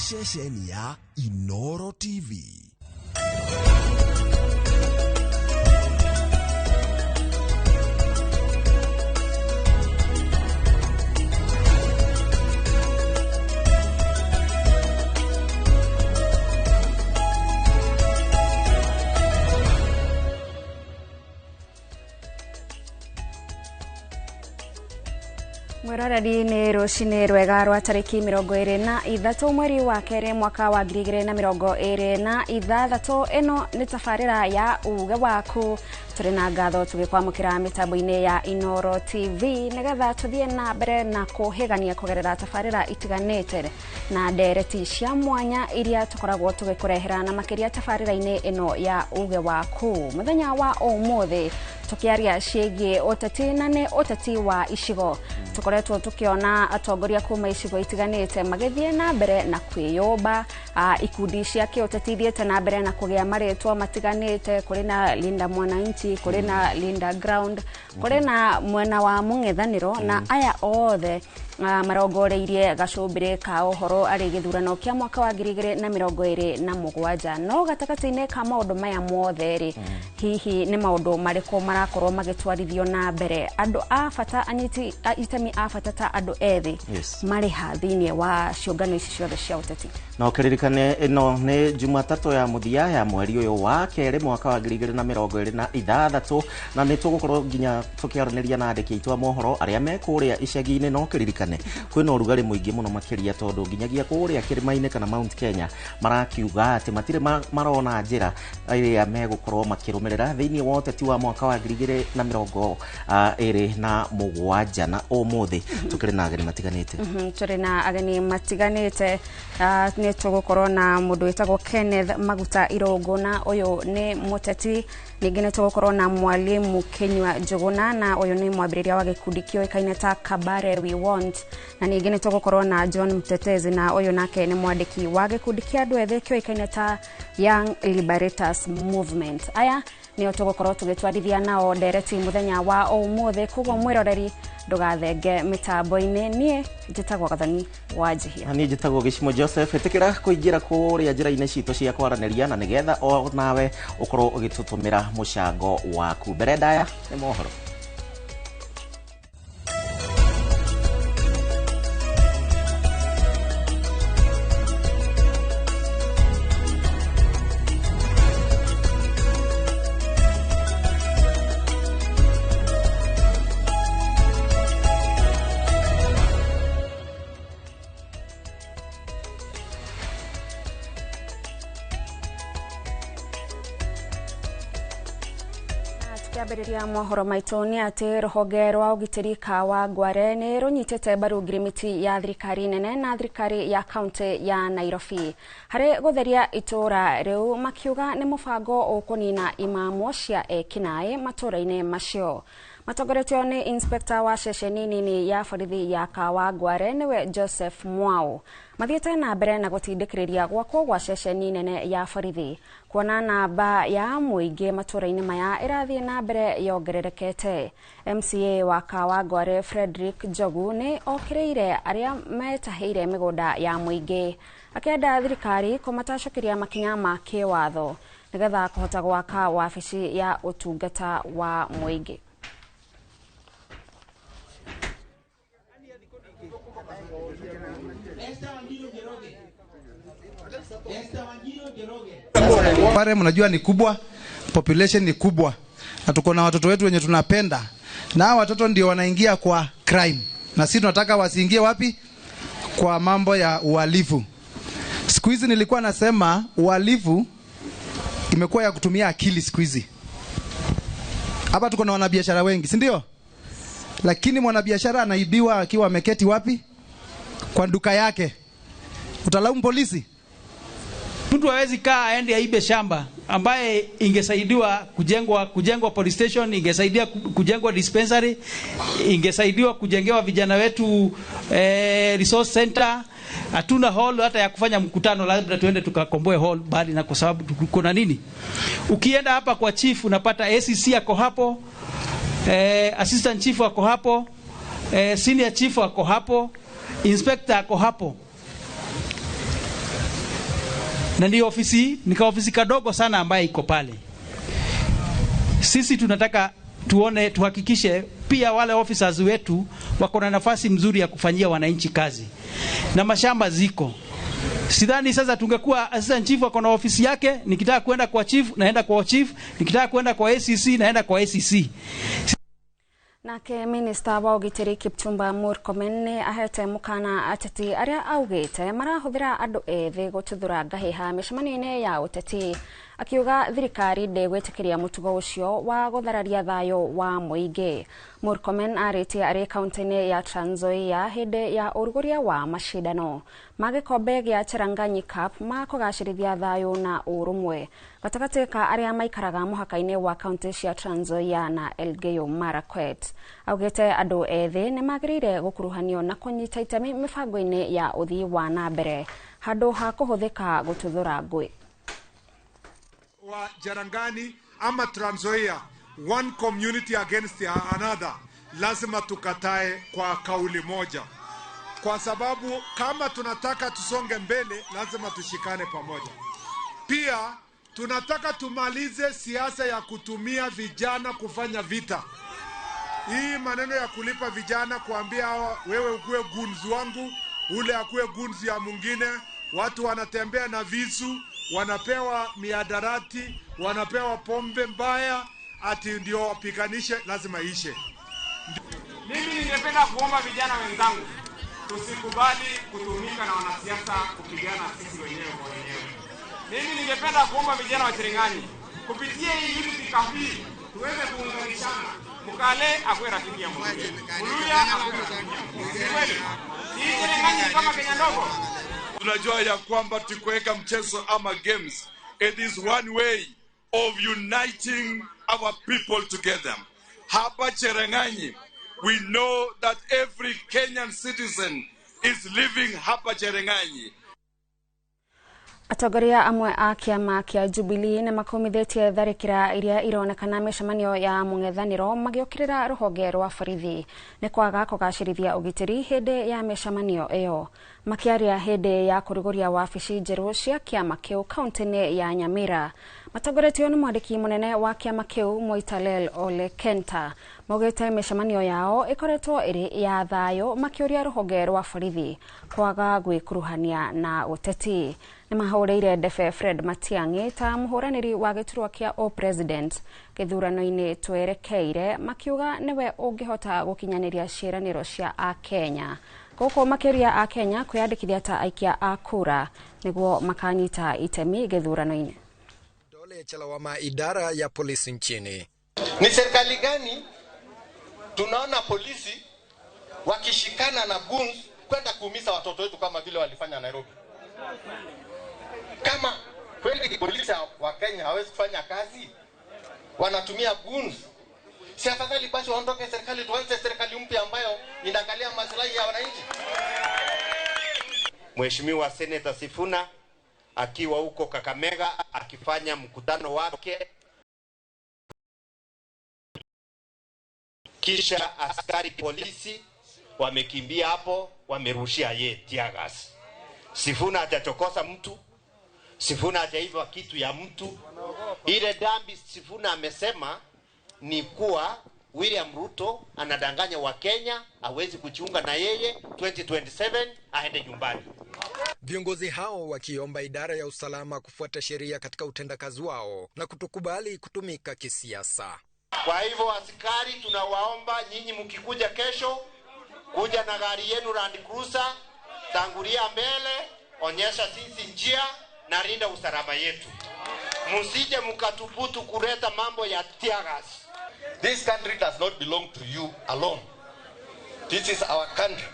Ceceni ya Inoro TV. Mwiroreri nĩ rũcinĩ rwega rwa tarĩki 23 mweri wa kerĩ mwaka wa 2026. Ĩno nĩ tabarĩra ya Uge Waku. Tũrĩ na ngatho tũgĩkwamũkĩra mĩtambo-inĩ ya Inoro TV nĩgetha tũthiĩ na mbere na kũhĩgania kũgerera tabarĩra itiganĩte na ndereti cia mwanya iria tũkoragwo tũgĩkũrehera, na makĩria tabarĩra-inĩ ĩno ya Uge Waku. Mũthenya wa ũmũthĩ tũkĩaria ciĩgiĩ ũteti, na nĩ ũteti wa icigo. Tũkoretwo tũkĩona atongoria kuma icigo itiganĩte magĩthiĩ na mbere na kwĩyũmba, ikundi cia kĩũteti ithiĩte na mbere na kũgĩa marĩtwa matiganĩte. Kũrĩ na Linda Mwananchi, kũrĩ na Linda Ground, kũrĩ na mwena wa mũng'ethanĩro, na aya othe marongoreirie gacũmbĩrĩ ka ũhoro arĩ gĩthurano kĩa mwaka wa 2027. No gatagatĩ-inĩ ka maũndũ maya mothe rĩ, hihi nĩ maũndũ marĩkũ marakorwo magĩtwarithio na mbere? Andũ a bata, anyiti itemi a bata ta andũ ethĩ marĩ ha thĩinĩ wa ciũngano ici ciothe cia ũteti? Na ũkĩririkane ĩno nĩ Jumatatũ ya mũthia ya mweri ũyũ wa kerĩ mwaka wa 2026, na nĩ tũgũkorwo nginya tũkĩaranĩria na andĩki aitũ a mohoro arĩa me kũrĩa icagi-inĩ. No kĩririkane kwĩna ũrugarĩ mũingĩ mũno makĩria, tondũ nginyagia kũrĩa kĩrĩma-inĩ kana Mount Kenya marakiuga atĩ matirĩ marona njĩra ĩrĩa megũkorwo makĩrũmĩrĩra thĩinĩ wa ũteti wa mwaka wa 2027. Na ũmũthĩ tũkĩrĩ na ageni matiganĩte. Tũrĩ na ageni matiganĩte. Nĩ tũgũkorwo na mũndũ wĩtagwo Kenneth Maguta Irũngũ, na ũyũ nĩ mũteti. Ningĩ nĩ tũgũkorwo na Mwalimu Kinyua Njũgũna, na ũyũ nĩ mwambĩrĩria wa gĩkundi kĩũĩkaine ta Kabare We Want. Na ningĩ nĩ tũgũkorwo na John Mtetezi, na ũyũ nake nĩ mwandĩki wa gĩkundi kĩa andũ ethĩ kĩũĩkaine ta Young Liberators Movement. Aya nĩo tũgũkorwo tũgĩtwarithia nao ndereti mũthenya wa ũmũthĩ. Koguo mwĩroreri ndũgathenge mĩtambo-inĩ. Niĩ njĩtagwo Gathoni wa Njihia. Na niĩ njĩtagwo Gĩcimo Joseph. Ĩtĩkĩra kũingĩra kũrĩa njĩra-inĩ citũ cia kwaranĩria, na nĩgetha o nawe ũkorwo ũgĩtũtũmĩra mũcango waku. Mbere ndaya nĩ mohoro. Tukiambĩrĩria mohoro maitũ nĩ atĩ rũhonge rwa ũgitĩri Kawangware nĩ rũnyitĩte mbaru ngirimiti ya thirikari nene na thirikari ya kaunti ya Nairobi harĩ gũtheria itũũra rĩu, makiuga nĩ mũbango ũkũnina imamo cia ekinaĩ matũũra-inĩ macio. Matongoretio nĩ inspector wa ceceni nini ya borithi ya Kawangware nĩwe Joseph Mwau, mathiĩte na mbere na gũtindĩkĩrĩria gwakwo gwa ceceni nene ya borithi, kuona namba ya mũingĩ matũũra-inĩ maya ĩrathiĩ na mbere yongererekete. MCA wa Kawangware Frederick Njogu nĩ okĩrĩire arĩa metahĩire mĩgũnda ya mũingĩ, akĩenda thirikari kũmatacũkĩria makinya ma kĩwatho nĩgetha kũhota gwaka wabici ya ũtungata wa mũingĩ. Pare mnajua ni kubwa, population ni kubwa, na tuko na watoto wetu wenye tunapenda, na hawa watoto ndio wanaingia kwa crime, na sisi tunataka wasiingie wapi? Kwa mambo ya uhalifu. Siku hizi nilikuwa nasema uhalifu imekuwa ya kutumia akili siku hizi. Hapa tuko na wanabiashara wengi, si ndio? Lakini mwanabiashara anaibiwa akiwa ameketi wapi? Kwa duka yake. Utalaumu polisi? Mtu hawezi kaa aende aibe shamba ambaye ingesaidiwa kujengwa police station, ingesaidia kujengwa dispensary, ingesaidiwa kujengewa vijana wetu resource center. Hatuna hall hata ya kufanya mkutano, labda tuende tukakomboe hall bali, na kwa sababu kuna nini? Ukienda hapa kwa chief unapata ACC ako hapo, assistant chief ako hapo, senior chief ako hapo, inspector ako hapo. Na ni ofisi, ni ka ofisi kadogo sana ambaye iko pale. Sisi tunataka tuone, tuhakikishe pia wale officers wetu wako na nafasi mzuri ya kufanyia wananchi kazi, na mashamba ziko. Sidhani sasa tungekuwa assistant chief ako na ofisi yake, nikitaka kwenda kwa chief naenda kwa chief, nikitaka kwenda kwa ACC naenda kwa ACC. Nake minista wa ũgitĩri Kipchumba Murkomen nĩ ahete mũkana ateti arĩa augĩte marahũthĩra andũ ethĩ gũtuthũra ngahĩha mĩcemanio-inĩ ya ũteti, akiuga thirikari ndĩgwĩtĩkĩria mũtugo ũcio wa gũthararia thayũ wa mũingĩ. Murkomen arĩtie arĩ kaunti-inĩ ya Trans Nzoia hĩndĩ ya ũrugũria wa macindano ma gĩkombe gĩa Cheranganyi Cup ma kũgacĩrithia thayũ na ũrũmwe gatagatĩ ka arĩa maikaraga mũhaka-inĩ wa kaunti cia Trans Nzoia na Elgeyo Marakwet. Augĩte andũ ethĩ nĩ magĩrĩire gũkuruhanio na kũnyita itemi mĩbango-inĩ ya ũthii wa na mbere handũ ha kũhũthĩka gũtuthũra ngũĩ. Wa Cherangani ama Trans Nzoia, one community against another, lazima tukatae kwa kauli moja, kwa sababu kama tunataka tusonge mbele lazima tushikane pamoja. Pia tunataka tumalize siasa ya kutumia vijana kufanya vita. Hii maneno ya kulipa vijana kuambia hawa, wewe ukuwe gunzi wangu, ule akuwe gunzi ya mwingine. Watu wanatembea na visu, wanapewa miadarati, wanapewa pombe mbaya, ati ndio wapiganishe, lazima ishe. Mimi ningependa kuomba vijana wenzangu, tusikubali kutumika na wanasiasa kupigana sisi wenyewe kwa wenyewe. Mimi ningependa kuomba vijana wa Cherangani, kupitia hii Unity Cafe tuweze kuunganishana. Mkale akuwe rafiki ya Mluya, Mluya akuwe rafiki ya Mluya. Kweli hii Cherangani kama Kenya ndogo. Tunajua ya kwamba tukiweka mchezo ama games, it is one way of uniting our people together. Hapa Cherangani, we know that every Kenyan citizen is living hapa Cherangani. Atongoria amwe a kĩama kĩa Jubilee nĩ makomithĩtie tharĩkĩra iria ironekana mĩcemanio ya mũng'ethanĩro magĩũkĩrĩra rũhonge rwa borithi nĩ kwaga kũgacĩrithia ũgitĩri hĩndĩ ya mĩcemanio ĩyo. Makĩaria hĩndĩ ya kũrugũria wabici njerũ cia kĩama kĩu kaunti-inĩ ya Nyamira, matongoretio nĩ mwandĩki mũnene wa kĩama kĩu Moitalel Ole Kenta, maugĩte mĩcemanio yao ĩkoretwo ĩrĩ ya thayũ, makĩũria rũhonge rwa borithi kwaga gwĩkuruhania na ũteti. Nĩ mahũrĩire ndebe Fred Matiang'i ta mũhũranĩri wa gĩturwa kĩa o president gĩthurano-inĩ twerekeire, makiuga nĩwe ũngĩhota gũkinyanĩria ciĩranĩro cia akenya. Gũkũ makĩũria akenya kwĩyandĩkithia ta aikia a kura nĩguo makanyita itemi gĩthurano-inĩ. Kidole cha lawama idara ya polisi nchini. Ni serikali gani tunaona polisi wakishikana na goons kwenda kuumiza watoto wetu kama vile walifanya Nairobi? Kama kweli polisi wa Kenya hawezi kufanya kazi, wanatumia goons, si afadhali basi waondoke serikali, tuanze serikali mpya ambayo inaangalia maslahi ya wananchi? Mheshimiwa Senator Sifuna akiwa huko Kakamega akifanya mkutano wake, kisha askari polisi wamekimbia hapo, wamerushia ye tear gas. Sifuna hajachokosa mtu, Sifuna hajaiba kitu ya mtu. Ile dhambi Sifuna amesema ni kuwa William Ruto anadanganya wa Kenya, hawezi kujiunga na yeye 2027 aende nyumbani. Viongozi hao wakiomba idara ya usalama kufuata sheria katika utendakazi wao na kutokubali kutumika kisiasa. Kwa hivyo askari, tunawaomba nyinyi mkikuja kesho, kuja na gari yenu Land Cruiser, tangulia mbele, onyesha sisi njia na linda usalama yetu. Msije mkatubutu kuleta mambo ya tear gas. This country does not belong to you alone. This is our country.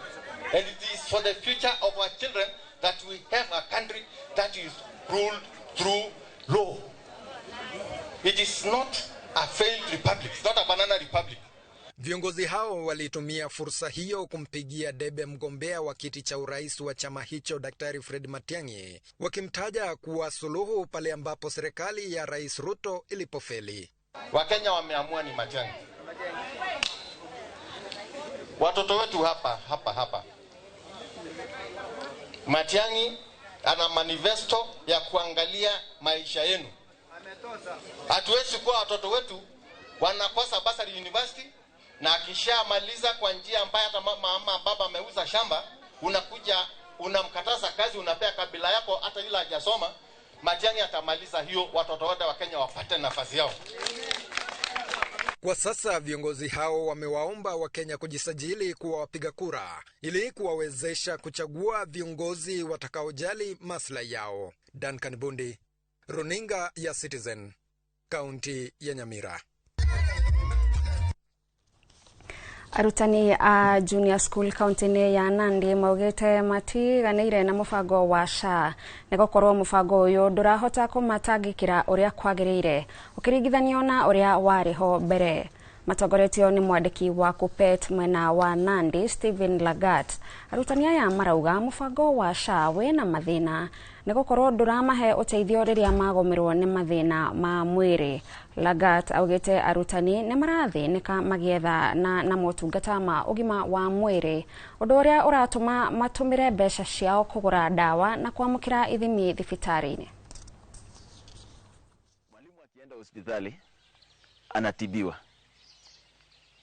And it is for the future of our children that we have a country that is ruled through law. It is not a failed republic. It's not a banana republic. Viongozi hao walitumia fursa hiyo kumpigia debe mgombea wa kiti cha urais wa chama hicho Daktari Fred Matiang'i, wakimtaja kuwa suluhu pale ambapo serikali ya Rais Ruto ilipofeli. Wakenya wameamua ni Matiang'i. Watoto wetu hapa hapa hapa. Matiang'i Ana manifesto ya kuangalia maisha yenu. Hatuwezi kuwa watoto wetu wanakosa basari university, na akishamaliza kwa njia ambayo hata mama ama baba ameuza shamba, unakuja unamkataza kazi, unapea kabila yako hata yule hajasoma. Matiang'i atamaliza hiyo, watoto wote wa Kenya wapate nafasi yao. Kwa sasa viongozi hao wamewaomba Wakenya kujisajili kuwa wapiga kura ili kuwawezesha kuchagua viongozi watakaojali maslahi yao. Duncan Bundi, Runinga ya Citizen, kaunti ya Nyamira. Arutani a junior school kaunti-inĩ ya Nandi maugĩte matiganĩire na mũbango wa SHA nĩ gũkorwo mũbango ũyũ ndũrahota kũmatangĩkĩra ũrĩa kwagĩrĩire ũkĩringithanio na ũrĩa warĩ ho mbere. Matongoretio nĩ mwandĩki wa Kuppet mwena wa Nandi Stephen Lagat. Arutani aya marauga mũbango wa SHA wĩna mathĩna nĩ gũkorwo ndũramahe ũteithio rĩrĩa magũmĩrwo nĩ mathĩna ma mwĩrĩ. Lagat augĩte arutani nĩ marathĩnĩka magĩetha na motungata ma ũgima wa mwĩrĩ, ũndũ ũrĩa ũratũma matũmĩre mbeca ciao kũgũra ndawa na kwamũkĩra ithimi thibitarĩ-inĩ. Mwalimu akienda hospitali anatibiwa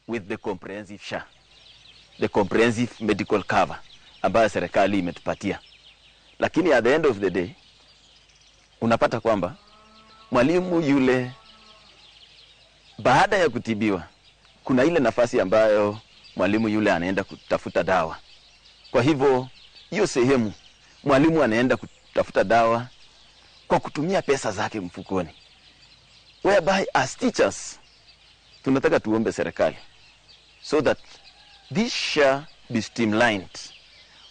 with the comprehensive SHA, the comprehensive medical cover ambayo serikali imetupatia. Lakini at the end of the day unapata kwamba mwalimu yule baada ya kutibiwa kuna ile nafasi ambayo mwalimu yule anaenda kutafuta dawa. Kwa hivyo hiyo sehemu mwalimu anaenda kutafuta dawa kwa kutumia pesa zake mfukoni. Whereby as teachers tunataka tuombe serikali so that this SHA be streamlined.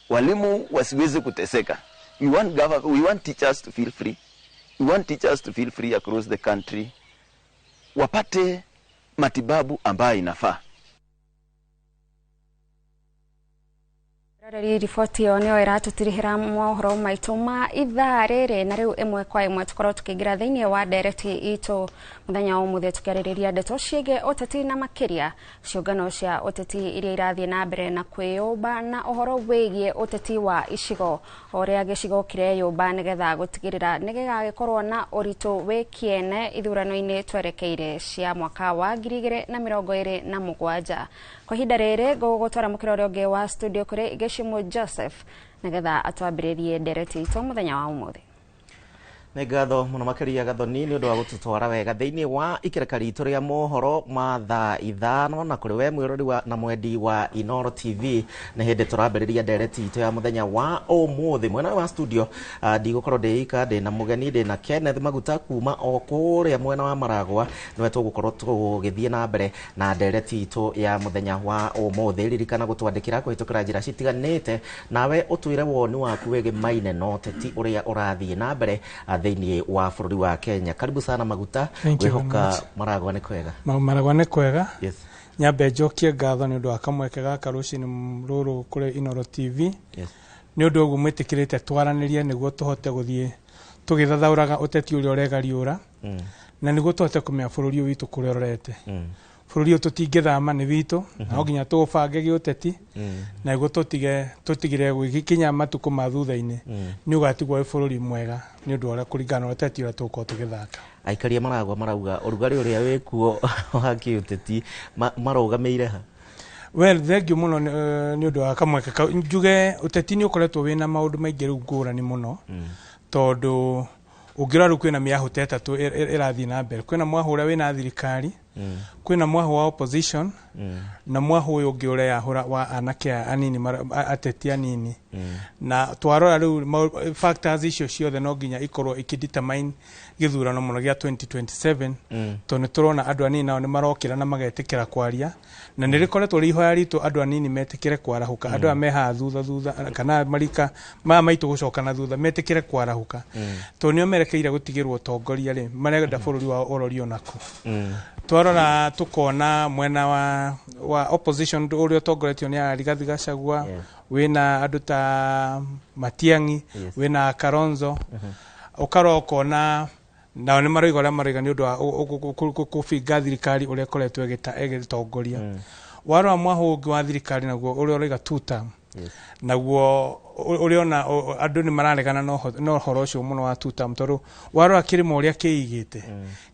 Walimu wasiweze kuteseka. We want teachers to feel free. We want teachers to feel free across the country. Wapate matibabu ambayo inafaa. Riboti ĩyo nĩyo ĩratũtirihĩra mohoro maitũ ma ithaa rĩrĩ, na rĩu ĩmwe kwa ĩmwe tũkorwo tũkĩingĩra thĩinĩ wa ndereti itũ mũthenya wa ũmũthĩ tũkĩarĩrĩria ndeto ciĩgiĩ ũteti na makĩria ciũngano cia ũteti iria irathiĩ na mbere na kwĩyũmba na ũhoro wĩgiĩ ũteti wa icigo, ũrĩa gĩcigo kĩreyũmba nĩgetha gũtigĩrĩra nĩgĩgagĩkorwo na ũritũ wĩ kĩene ithurano-inĩ twerekeire cia mwaka wa 2027. Kwa ihinda rĩrĩ ngũgũtwara mũkĩra ũrĩa ũngĩ wa studio kũrĩ Gĩcimu Joseph nĩgetha atwambĩrĩrie ndereti itũ mũthenya wa ũmũthĩ. Nĩ ngatho mũno makĩria Gathoni nĩ ũndũ wa gũtũtwara wega thĩinĩ wa ikereka ritũ rĩa mohoro ma thaa 5, na kũrĩ we mwĩrori na mwendi wa Inooro TV nĩ hĩndĩ tũrambĩrĩria ndereti itũ ya mũthenya wa ũmũthĩ. Mwena wa studio ndigũkorwo ndĩ ika, ndĩ na mũgeni, ndĩ na Kenneth Maguta kuma o kũrĩa mwena wa Maragwa, nĩwe tũgũkorwo tũgĩthiĩ na mbere na ndereti itũ ya mũthenya wa ũmũthĩ. Ririkana gũtwandĩkĩra kũhĩtũkĩra njĩra citiganĩte, nawe ũtwĩre woni waku wĩgĩmaine na ũteti ũrĩa ũrathiĩ na mbere thĩinĩ wa bũrũri wa Kenya. Karibu sana Maguta. Ngwihoka Maragwa nĩ kwega. Maragwa nĩ kwega. Yes. Nyambe njokie ngatho nĩ ũndũ wa kamweke gaka rũcinĩ rũrũ kũrĩ Inooro TV. Yes. Nĩ ũndũ ũguo mwĩtĩkĩrĩte twaranĩrie nĩguo tũhote gũthiĩ tũgĩthathaũraga ũteti ũrĩa ũregariũra, na nĩguo tũhote kũmenya bũrũri ũyũ witũ kũrĩa ũrorete. Bũrũri ũyũ tũtingĩthama nĩ witũ, no nginya tũũbange gĩũteti, na nĩguo tũtigire gũgĩkinya matukũ ma thutha-inĩ nĩ ũgatigwo wĩ bũrũri mwega nĩ ũndũ wa ũrĩa kũringana na ũteti ũrĩa tũgũkorwo tũgĩthaka. Aikari a Maragwa marauga ũrugarĩ ũrĩa wĩkuo wa kĩũteti marũgamĩire ha? Well, thank you mũno nĩ ũndũ wa kamweke kau. Njuge ũteti nĩ ũkoretwo wĩna maũndũ maingĩ rĩu ngũrani mũno, tondũ ũngĩrora rĩu kwĩna mĩahũ ta ĩtatũ ĩrathiĩ na mbere. Kwĩna mwahũ ũrĩa wĩna thirikari, kwĩna mwahũ wa opposition, na mwahũ ũyũ ũngĩ ũreyahũra wa anake aya anini, ateti anini. Na twarora rĩu factors icio ciothe no nginya ikorwo ikĩdetermine gĩthurano mũno gĩa 2027, tondũ nĩ tũrona andũ anini nao nĩ marokĩra na magetĩkĩra kwaria, na nĩ rĩkoretwo rĩ ihoya ritũ andũ anini metĩkĩre kwarahũka, andũ aya me haha thutha thutha kana marika maya maitũ gũcoka na thutha metĩkĩre kwarahũka, tondũ nĩo merekeire gũtigĩrwo ũtongoria rĩ, marenda bũrũri wao ũrorio nakũ. Twarora tukona mwena wa opposition ũrĩa ũtongoretio nĩ Rigathi Gachagua, wĩna andũ ta Matiang'i, wĩna Kalonzo, ũkarora ũkona nao nĩ maroiga ũrĩa maroiga nĩ ũndũ wa kũbinga thirikari ũrĩa ĩkoretwo ĩgĩtongoria. Warora mwahũ ũngĩ wa thirikari naguo ũrĩa ũroiga two term. Naguo ũrĩona andũ nĩ mararegana na ũhoro ũcio mũno wa two term, tondũ warora kĩrĩma ũrĩa kĩigĩte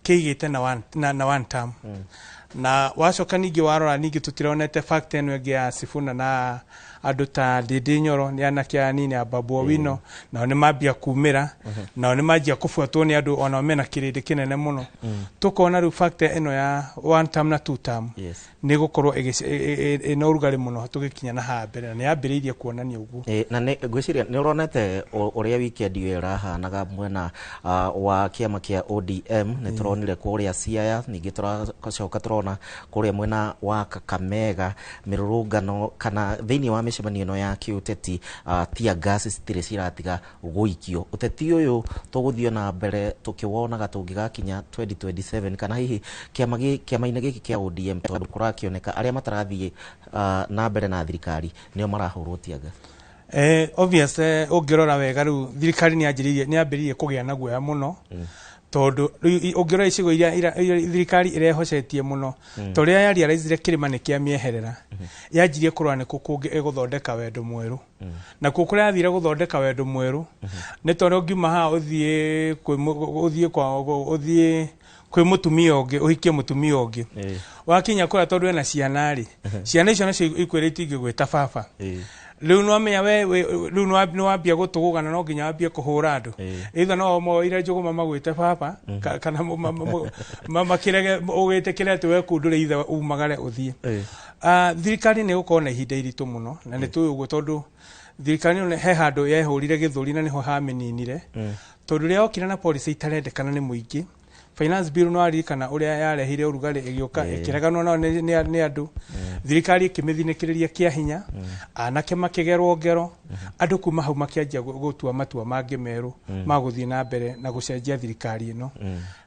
kĩigĩte na one term. Na wacoka ningĩ warora ningĩ tũtironete fact ĩno ĩngĩ ya Sifuna na andũ ta Ndindi Nyoro, nĩ anake anini a Babu Owino, nao nĩ mambia kumĩra, nao nĩ manjia kũbuatwo nĩ andũ, onao mena kĩrĩndĩ kĩnene mũno. Tũkona rĩu factor ĩno ya one term na two term nĩ gũkorwo ĩna ũrugarĩ mũno tũgĩkinya na haha mbere, na nĩ yambĩrĩirie kuonania ũguo. Na nĩ ngwĩciria nĩ ũronete ũrĩa weekend ĩyo ĩrahanaga mwena wa kĩama kĩa ODM. Nĩ tũronire kũrĩa Siaya, ningĩ tũracoka tũrona kũrĩa mwena wa Kakamega mĩrũrũngano kana thĩinĩ wa mĩcemanio ĩno ya kĩũteti, tear gas citirĩ ciratiga gũikio. Ũteti ũyũ tũgũthiĩ na mbere tũkĩwonaga tũngĩgakinya 2027, kana hihi kĩama-inĩ gĩkĩ kĩa ODM, tondũ kũrakĩoneka arĩa matarathiĩ na mbere na thirikari nĩo marahũrwo tear gas? Obvious, ũngĩrora wega rĩu thirikari nĩ yambĩrĩirie kũgĩa na guoya mũno, tondũ rĩu ũngĩrora icigo iria thirikari ĩrehocetie mũno, ta ũrĩa yarealizire kĩrĩma nĩ kĩamĩeherera, yanjirie kũrora nĩkũ kũngĩ ĩgũthondeka wendo mwerũ. Nakuo kũrĩa yathire gũthondeka wendo mwerũ nĩ tondũ ũngiuma haha ũthiĩ kwĩ mũtumia ũngĩ, ũhikie mũtumia ũngĩ, wakinya kũrĩa tondũ ena ciana rĩ, ciana icio nacio ikwĩra itingĩgwĩta baba. Rĩu nĩwamenya rĩu nĩwambia gũtũgũgana, no nginya wambie kũhũra andũ, either no moire njũgũma magwĩte baba kana makĩrege ũgĩtĩkĩre atĩ we kũu ndũrĩ ithe, umagare ũthiĩ. Thirikari nĩ ĩgũkorwo na ihinda iritũ mũno, na nĩ tũĩ ũguo, tondũ thirikari ĩno he handũ yehũrire gĩthũri na nĩho hamĩninire, tondũ rĩrĩa yokire na policy itarendekana nĩ mũingĩ. Finance Bill, no aririkana ũrĩa yarehire ũrugarĩ, ĩgĩũka ĩkĩreganwo nao nĩ andũ, thirikari ĩkĩmĩthinĩkĩrĩria kĩa hinya, anake makĩgerwo ngero, andũ kuma hau makĩanjia gũtua matua mangĩ merũ ma gũthiĩ na mbere na gũcenjia thirikari ĩno.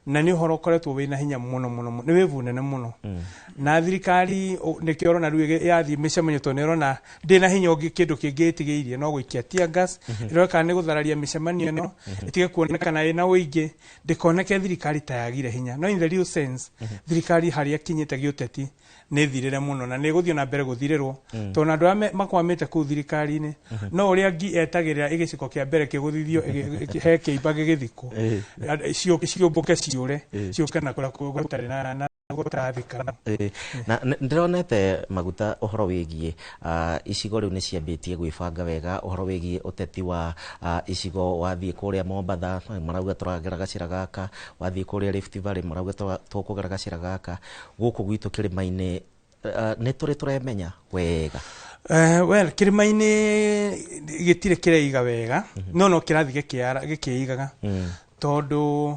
Na nĩ ũhoro ũkoretwo wĩna hinya mũno mũno mũno, nĩ wĩvu nene mũno na thirikari nĩkĩo ũrona rĩu yathiĩ mĩcemanio, tondũ nĩ ĩrona ndĩna hinya ũngĩ, kĩndũ kĩngĩ ĩtigĩirie no gũikia tear gas. Ĩroka nĩ gũthararia mĩcemanio ĩno ĩtige kuonekana ĩna ũingĩ, ndĩkoneke thirikari ta yagire hinya. No in the real sense, thirikari harĩa ĩkinyĩte gĩũteti nĩ thirĩre mũno, na nĩ ĩgũthiĩ na mbere gũthirĩrwo, tondũ andũ arĩa makwamĩte kũu thirikari-inĩ, no ũrĩa ngi etagĩrĩra ĩgĩciko kĩa mbere kĩgũthithio he kĩimba gĩgĩthikwo, ciũmbũke ciũre ciũke na kũrĩa gũtarĩ na gũtarathikana. Na ndĩronete maguta ũhoro wĩgiĩ icigo rĩu nĩ ciambĩtie gwĩbanga wega ũhoro wĩgiĩ ũteti wa icigo. Wathiĩ kũrĩa Mombatha marauga tũragera gacĩra gaka, wathiĩ kũrĩa Rift Valley marauga tũkũgera gacĩra gaka. Gũkũ gwitũ kĩrĩma-inĩ nĩ tũrĩ tũremenya wega? Well, kĩrĩma-inĩ gĩtirĩ kĩreiga wega, no kĩrathiĩ gĩkĩigaga, tondũ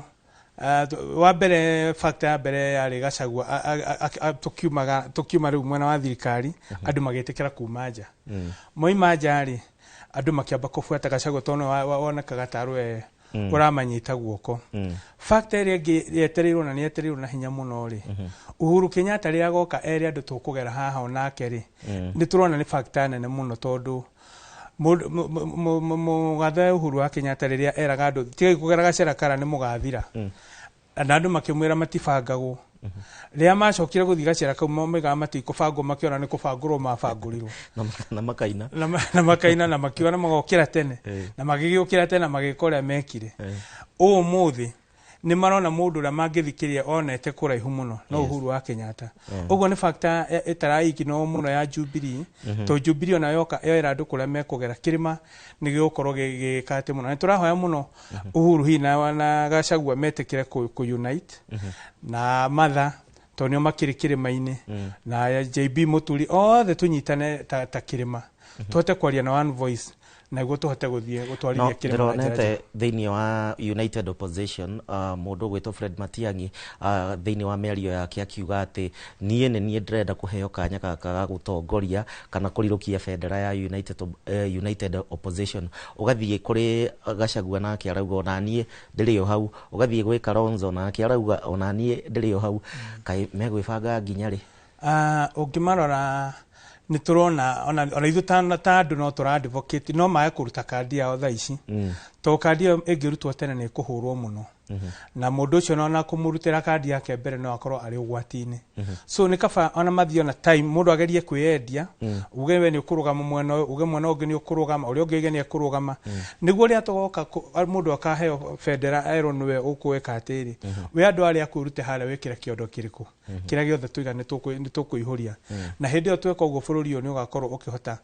wa mbere, factor ya mbere yarĩ Gachagua tũkiuma rĩu mwena wa thirikari, andũ magĩtĩkĩra kuma nja. Moima nja rĩ, andũ makĩamba kũbuata Gachagua tondũ nĩwe wonekaga tarĩ we ũramanyita guoko. Factor ĩrĩa ĩngĩ yetereirwo na nĩ yetereirwo na hinya mũno rĩ, Uhuru Kenyatta rĩrĩa agoka ere andũ tũkũgera haha onake rĩ, nĩ tũrona nĩ factor nene mũno, tondũ mũgathe Uhuru wa Kenyatta rĩrĩa eraga andũ tigai kũgera gacĩra kara nĩ mũgathira, na andũ makĩmwĩra matibangagwo, rĩrĩa macokire gũthiĩ gacĩra kau moigaga matikũbangwo, makĩona nĩ kũbangũrwo mabangũrirwo. Na makaina. Na makaina na makiuga na magokĩra tene, na magĩgĩũkĩra tene magĩka ũrĩa mekire. Ũmũthĩ nĩ marona mũndũ ũrĩa mangĩthikĩrĩria onete kũraihu mũno no Uhuru wa Kenyatta. Ũguo nĩ factor ĩtaraigino mũno ya Jubilee, tondũ Jubilee ona yoka yoera andũ kũrĩa mekũgera, kĩrĩma nĩ gĩgũkorwo gĩgĩka atĩ mũno. Nĩ tũrahoya mũno Uhuru hihi na Gachagua metĩkĩre kũ unite na Martha, tondũ nĩo makĩrĩ kĩrĩma-inĩ, na JB Mũturi, othe tũnyitane ta kĩrĩma, tũhote kwaria na one voice naguo tũhote gũthiĩ No gũtwarithia kĩrĩma na njĩra njega. Ndĩronete thĩinĩ wa United Opposition, mũndũ ũgwĩtwo Fred Matiang'i, thĩinĩ wa mĩario yake akiuga atĩ niĩ nĩ niĩ ndĩrenda kũheo kanya gaka ga gũtongoria kana kũrirũkia bendera ya United Opposition. Ũgathiĩ kũrĩ Gachagua nake arauga ona niĩ ndĩrĩ o hau, ũgathiĩ gwĩ Kalonzo nake arauga ona niĩ ndĩrĩ o hau. Kaĩ megwĩbanga nginya rĩ? Ũngĩmarora nĩ tũrona ona ithuĩ ta andũ no tũra advocate no mage kũruta kandi yao thaa ici, tondũ kandi ĩyo ĩngĩrutwo tene nĩ ĩkũhũrwo mũno. Na mũndũ ũcio ona kũmũrutĩra kandi yake mbere no akorwo arĩ ũgwati-inĩ. So nĩ kaba ona mathiĩ ona time mũndũ agerie kwĩyendia, uge we nĩ ũkũrũgama mwena ũyũ, uge mwena ũngĩ nĩ ũkũrũgama, ũrĩa ũngĩ uge nĩ ekũrũgama, nĩguo rĩrĩa tũgoka mũndũ akaheo bendera erwo nĩwe ũkũĩka atĩrĩ, we andũ arĩa akwĩrute harĩa wĩkĩre kĩondo kĩrĩkũ, kĩrĩa gĩothe tũiga nĩ tũkũihũria. Na hĩndĩ ĩyo tweka ũguo bũrũri ũyũ nĩ ũgakorwo ũkĩhota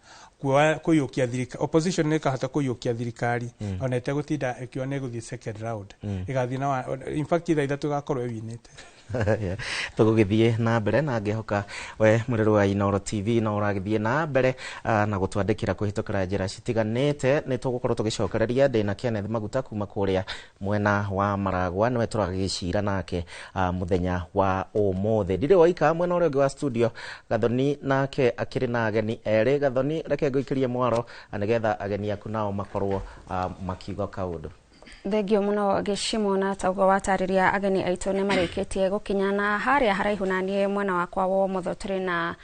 kũiyũkia thirikari, opposition nĩ ĩkahota kũiyũkia thirikari ona ĩtegũtinda ĩkiuga nĩ ĩgũthiĩ second round, ĩgathiĩ na in fact thaa 3 ĩgakorwo ĩwinĩte. Tũgũgĩthiĩ na mbere na ngĩhoka we mũrĩrĩ wa Inooro TV no ũragĩthiĩ na mbere na gũtwandĩkĩra kũhĩtũkĩra njĩra citiganĩte. Nĩ tũgũkorwo tũgĩcokereria ndĩna Kenneth Maguta kuma kũrĩa mwena wa Maragwa, nĩwe tũragĩcira nake mũthenya wa ũmũthĩ. Ndirĩ waika mwena ũrĩa ũngĩ wa studio, Gathoni nake akĩrĩ na ageni erĩ. Gathoni, reke ngũikĩrie mwaro nĩgetha ageni aku nao makorwo makiuga kaũndũ. Thengio muno Gĩcimo, na ta ũguo watarĩria ageni aitũ nĩ marĩkĩtie gũkinya na harĩa haraihu na niĩ mwena wakwa wa ũmotho tũrĩ na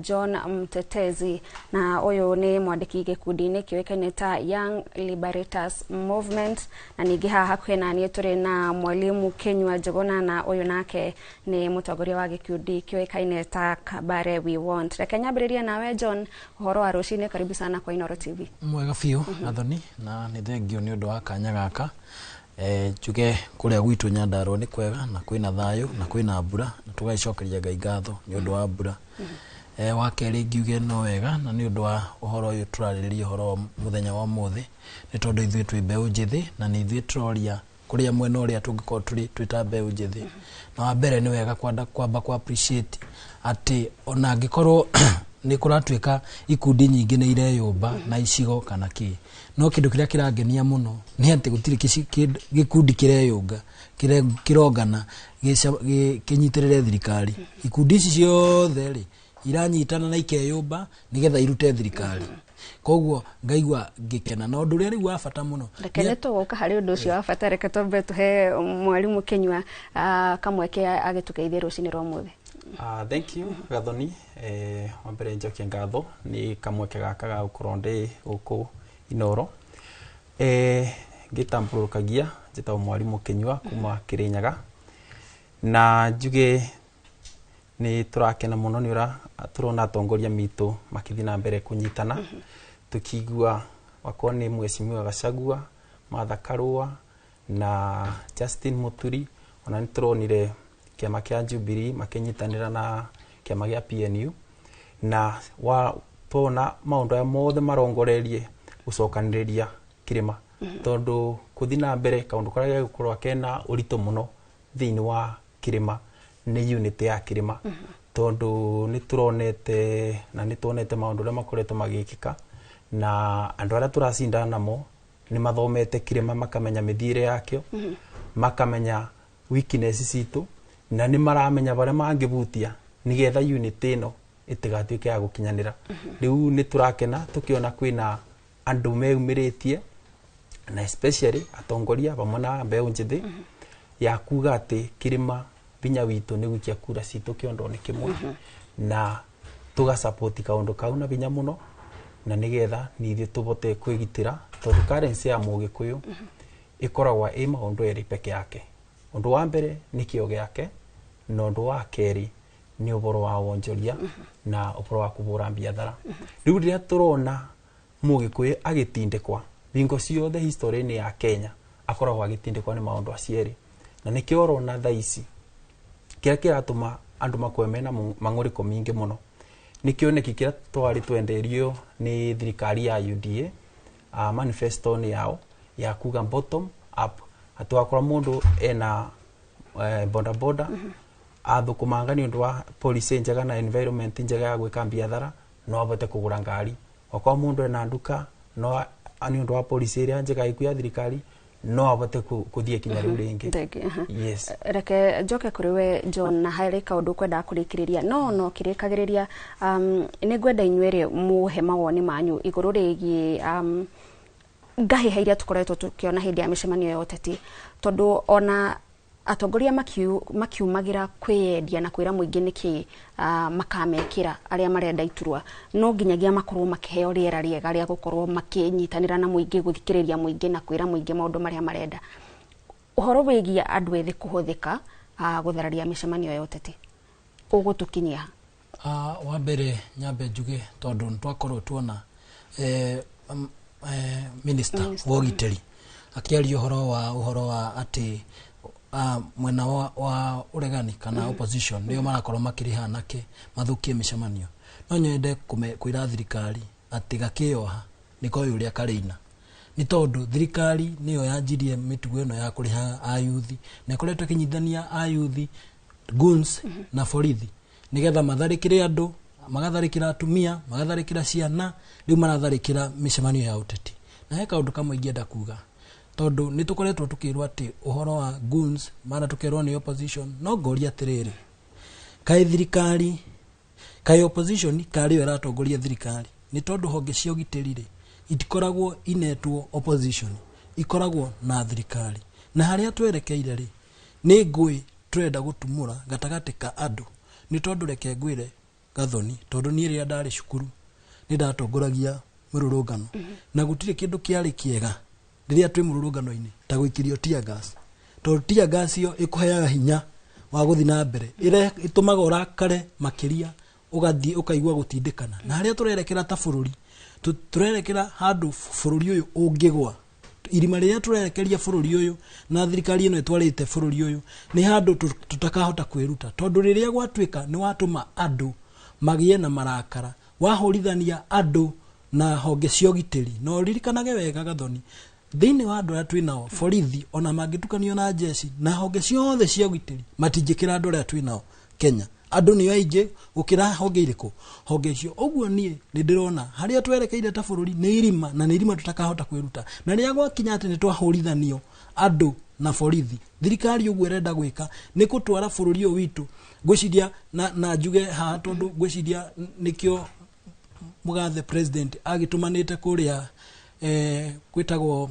John Mtetezi, na ũyũ nĩ mwandĩki gĩkundi-inĩ kĩũĩkaine ta Young Liberators Movement, na ningĩ haha hakuhĩ na niĩ tũrĩ na Mwalimu Kinyua Njuguna, na ũyũ nake nĩ mũtongoria wa gĩkundi kĩũĩkaine ta Kabare We Want. Reke nyambĩrĩrie nawe John, ũhoro wa rũcinĩ, karibu sana kwa Inooro TV. Mwega biũ Gathoni, na nĩ thengio nĩ ũndũ wa kanya gaka. Njuge kũrĩa gwitũ Nyandarua nĩ kwega na kwĩna thayũ na kwĩna mbura, na tũgagĩcokeria Ngai ngatho nĩ ũndũ wa mbura. Wa kerĩ ngiuge no wega na nĩ ũndũ wa ũhoro ũyũ tũrarĩrĩria ũhoro wa mũthenya wa ũmũthĩ, nĩ tondũ ithuĩ twĩ mbeũ njĩthĩ na nĩ ithuĩ tũroria kũrĩa mwena ũrĩa tũngĩkorwo tũrĩ twĩ ta mbeũ njĩthĩ. Na wa mbere nĩ wega kwamba ku appreciate atĩ ona angĩkorwo nĩ kũratuĩka ikundi nyingĩ nĩ ireyũmba na icigo kana kĩ, no kĩndũ kĩrĩa kĩrangenia mũno nĩ atĩ gũtirĩ gĩkundi kĩreyũnga kĩrongana kĩnyitĩrĩre thirikari. Ikundi ici ciothe rĩ iranyitana na ikeyũmba nĩgetha irute thirikari. Koguo ngaigua ngĩkena. Na ũndũ ũrĩa rĩu wa bata mũno, reke nĩ tũgũka harĩ ũndũ ũcio wa bata, reke twambe tũhe Mwarimũ Kinyua kamweke agĩtũgeithie rũcinĩ rwa ũmũthĩ. Thank you Gathoni. Wa mbere njokie ngatho nĩ kamweke gaka ga gũkorwo ndĩ gũkũ Inooro. Ngĩtambũrũkagia njĩtagwo Mwarimũ Kinyua kuma Kĩrĩnyaga, na njuge nĩ tũrakena mũno nĩ ũrĩa tũrona atongoria mitũ makĩthiĩ na mbere kũnyitana, tũkĩigua wakorwo nĩ Mheshimiwa Gachagua, Martha Karua na Justin Muturi, ona nĩ tũronire kĩama kĩa Jubilee makĩnyitanĩra na kĩama gĩa PNU, na twona maũndũ aya mothe marongoreirie gũcokanĩrĩria kĩrĩma, tondũ kũthiĩ na mbere kaũndũ karĩa gegũkorwo kena ũritũ mũno thĩinĩ wa kĩrĩma nĩ unity ya kĩrĩma, tondũ nĩ tũronete na nĩ tuonete maũndũ ũrĩa makoretwo magĩkĩka, na andũ arĩa tũracindana namo nĩ mathomete kĩrĩma, makamenya mĩthiĩre yakĩo, makamenya weakness citũ, na nĩ maramenya barĩa mangĩbutia nĩgetha unity ĩno ĩtigatuĩke ya gũkinyanĩra. Rĩu nĩ tũrakena tũkĩona kwĩna andũ meyumĩrĩtie, na especially atongoria vamwe na mbeũ njĩthĩ, ya kuga atĩ kĩrĩma binya witũ nĩ gũikia kura citũ kĩondo-inĩ kĩmwe, na tũgasupport kaũndũ kau na binya mũno, na nĩgetha nithuĩ tũbote kwĩgitĩra, tondũ currency ya Mũgĩkũyũ ĩkoragwo ĩ maũndũ erĩ peke yake. Ũndũ wa mbere nĩ kĩo gĩake, na ũndũ wa kerĩ nĩ ũhoro wa wonjoria na ũhoro wa kũhũra biathara. Rĩu rĩrĩa tũrona Mũgĩkũyũ agĩtindĩkwa bingo ciothe history-inĩ ya Kenya, akoragwo agĩtindĩkwa nĩ maũndũ acio erĩ, na nĩkĩo ũrona thaa ici kĩrĩa kĩratũma andũ makorwo mena mang'ũrĩko maingĩ mũno nĩ kĩoneki kĩrĩa twarĩ twenderio nĩ thirikari ya UDA, manifesto-inĩ yao ya kuga bottom up, atĩ wakora mũndũ ena boda boda athũkũmanga nĩ ũndũ wa policy njega na environment njega ya gwĩka biathara no abote kũgũra ngari, wakorwo mũndũ ena nduka no nĩ ũndũ wa policy ĩrĩa njega ĩku ya thirikari no abote kũthiĩ kinya rĩu rĩngĩ. Yes. Reke njoke kũrĩ we John, na harĩ kaũndũ kwendaga kũrĩkĩrĩria no kĩrĩkagĩrĩria, nĩ ngwenda inyuĩ mũhe mawoni manyu igũrũ rĩgiĩ ngahĩha iria tũkoretwo tũkĩona hĩndĩ ya mĩcemanio ya ũteti, tondũ ona atongoria makiumagĩra kwĩyendia na kwĩra mũingĩ nĩkĩ makamekĩra arĩa marenda iturwa, no nginyagia makorwo makĩheo rĩera rĩega rĩa gũkorwo makĩnyitanĩra na mũingĩ, gũthikĩrĩria mũingĩ na kwĩra mũingĩ maũndũ marĩa marenda. Ũhoro wĩgiĩ andũ ethĩ kũhũthĩka gũthararia mĩcemanio ya ũteti ũgũtũkinyia ha? Wa mbere nyambe njuge tondũ nĩtwakorwo tuona minister wa ũgitĩri akĩaria ũhoro wa atĩ mwena wa ũregani kana opposition nĩo marakorwo makĩrĩha anake mathũkie mĩcemanio. No nyende kwĩra thirikari atĩ gakĩoha nĩkoĩ ũrĩa karĩina, nĩ tondũ thirikari nĩyo yanjirie mĩtugo ĩno ya kũrĩha ayuthi na ĩkoretwo ĩkĩnyitithania ayuthi goons na borithi nĩgetha matharĩkĩre andũ, magatharĩkĩra atumia, magatharĩkĩra ciana, rĩu maratharĩkĩra mĩcemanio ya ũteti. Na he kaũndũ kamwe ingĩenda kuga, tondũ nĩ tũkoretwo tũkĩrwo atĩ ũhoro wa goons mara tũkerwo nĩ opposition, no ngoria atĩrĩrĩ, kaĩ thirikari, kaĩ opposition karĩ yo ĩratongoria thirikari? Nĩ tondũ honge cia ũgitĩri rĩ itikoragwo inetwo opposition, ikoragwo na thirikari. Na harĩa twerekeire rĩ nĩ ngũĩ tũrenda gũtumũra gatagatĩ ka andũ. Nĩ tondũ reke ngwĩre Gathoni, tondũ niĩ rĩrĩa ndarĩ cukuru nĩ ndatongoragia mũrũrũngano, na gũtirĩ kĩndũ kĩarĩ kĩega rĩrĩa twĩ mũrũrũngano-inĩ ta gũikĩrio tear gas, tondũ tear gas ĩyo ĩkũheaga hinya wa gũthiĩ na mbere, ĩtũmaga ũrakare makĩria, ũgathiĩ ũkaigua gũtindĩkana. Na harĩa tũrerekera ta bũrũri, tũrerekera handũ bũrũri ũyũ ũngĩgwa. Irima rĩrĩa tũrerekeria bũrũri ũyũ na thirikari ĩno ĩtwarĩte bũrũri ũyũ nĩ handũ tũtakahota kwĩruta, tondũ rĩrĩa gwatuĩka nĩ watũma andũ magĩe na marakara, wahũrithania andũ na honge cia ũgitĩri. Na ũririkanage wega Gathoni, thĩinĩ wa andũ arĩa twĩ nao borithi ona mangĩtukanio na jeshi na honge ciothe cia ũgitĩri matingĩkĩra andũ arĩa twĩ nao Kenya. Andũ nĩo aingĩ gũkĩra honge irĩkũ, honge icio. Ũguo niĩ nĩ ndĩrona harĩa twerekeire ta bũrũri nĩ irima, na nĩ irima tũtakahota kwĩruta. Na rĩrĩa gwakinya atĩ nĩ twahũrithanio andũ na borithi, thirikari ũguo ĩrenda gwĩka nĩ gũtwara bũrũri ũyũ witũ. Ngwĩciria na njuge haha tondũ ngwĩciria nĩkĩo mũgathe president agĩtũmanĩte kũrĩa gwĩtagwo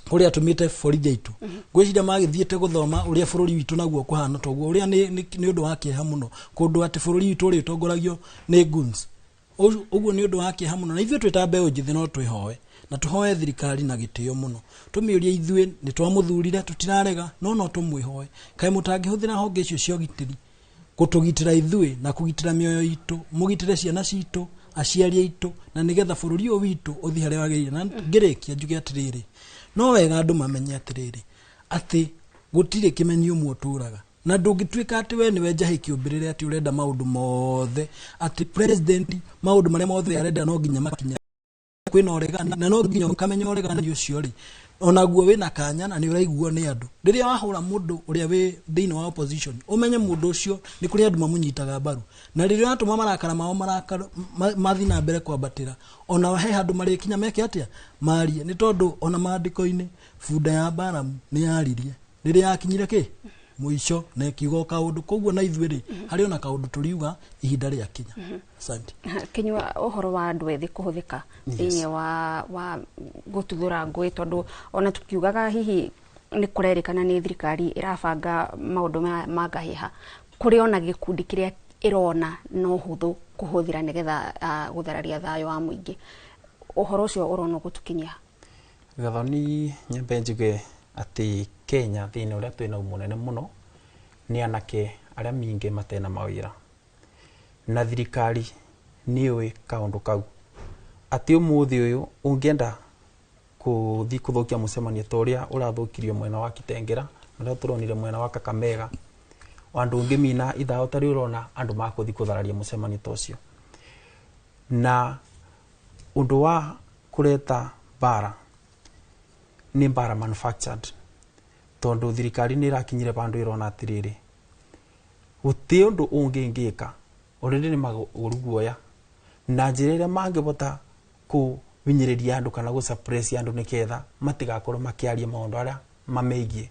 kũrĩa atũmĩte borithi aitũ. Ngwĩciria magĩthiĩte gũthoma ũrĩa bũrũri witũ naguo kũhana, toguo ũrĩa nĩ ũndũ wa kĩeha mũno kũndũ atĩ bũrũri witũ ũrĩa ũtongoragio nĩ goons. Ũguo nĩ ũndũ wa kĩeha mũno, na ithuĩ twĩ ta mbeũ njĩthĩ no twĩhoe na tũhoe thirikari na gĩtĩo mũno, tũmĩũrie ithuĩ nĩ twamũthurire, tũtirarega, no tũmwĩhoe, kaĩ mũtangĩhũthĩra honge icio cia ũgitĩri gũtũgitĩra ithuĩ na kũgitĩra mĩoyo itũ, mũgitĩre ciana citũ, aciari aitũ, na nĩgetha bũrũri ũyũ witũ ũthiĩ harĩa wagĩrĩire. Na ngĩrĩkia njuge atĩrĩrĩ, no wega andũ mamenye atĩrĩrĩ atĩ gũtirĩ kĩmenyi ũmwe ũtũraga, na ndũngĩtuĩka atĩ we nĩwe njahĩ kĩũmbĩrĩre atĩ ũrenda maũndũ mothe, atĩ president maũndũ marĩa mothe arenda no nginya makinya. Kwĩna ũregani na no nginya ũkamenya ũregani ũcio rĩ onaguo wĩna kanya na nĩ ũraiguo nĩ andũ. Rĩrĩa wahũra mũndũ ũrĩa wĩ thĩinĩ wa opposition, ũmenye mũndũ ũcio nĩ kũrĩ andũ mamũnyitaga mbaru, na rĩrĩa ũratũma marakara mao mathiĩ na mbere kwambatĩra, ona he handũ marĩkinya meke atĩa, marie. Nĩ tondũ ona maandĩko-inĩ bunda ya Balamu nĩ yaririe rĩrĩa yakinyire kĩ mũico na ĩkiuga o kaũndũ. Koguo na ithuĩ rĩ harĩ ona kaũndũ tũriuga ihinda rĩakinya. Asante. Kinyua, ũhoro wa andũ ethĩ kũhũthĩka thĩinĩ wa gũtuthũra ngũĩ, tondũ ona tukiugaga hihi nĩ kũrerĩkana nĩ thirikari ĩrabanga maũndũ ma ngahĩha, kũrĩ ona gĩkundi kĩrĩa ĩrona no hũthũ kũhũthĩra nĩgetha gũthararia thayũ wa mũingĩ. Ũhoro ũcio ũrona ũgũtũkinyia? Gathoni, nyambe njuge atĩ Kenya thĩna ũrĩa twĩna mũnene mũno nĩ anake arĩa mingĩ matena mawĩra, na thirikari nĩyũĩ kaũndũ kau, atĩ ũmũthĩ ũyũ ũngĩenda kũthiĩ kũthũkia mũcemanio ta ũrĩa ũrathũkirio mwena wa Kitengela, ũrĩa tũronire mwena wa Kakamega, andũ ũngĩmina ithao ta rĩu ũrona andũ makũthiĩ kũthararia mũcemanio ta ũcio. Na ũndũ wa kũreta mbara nĩ mbara manufactured, tondũ thirikari nĩ ĩrakinyire bandũ ĩrona atĩrĩrĩ, gũtirĩ ũndũ ũngĩ ingĩka, already nĩ magũru guoya, na njĩra ĩrĩa mangĩhota kũhinyĩrĩria andũ kana gũ suppress andũ nĩgetha matigakorwo makĩaria maũndũ arĩa mamegiĩ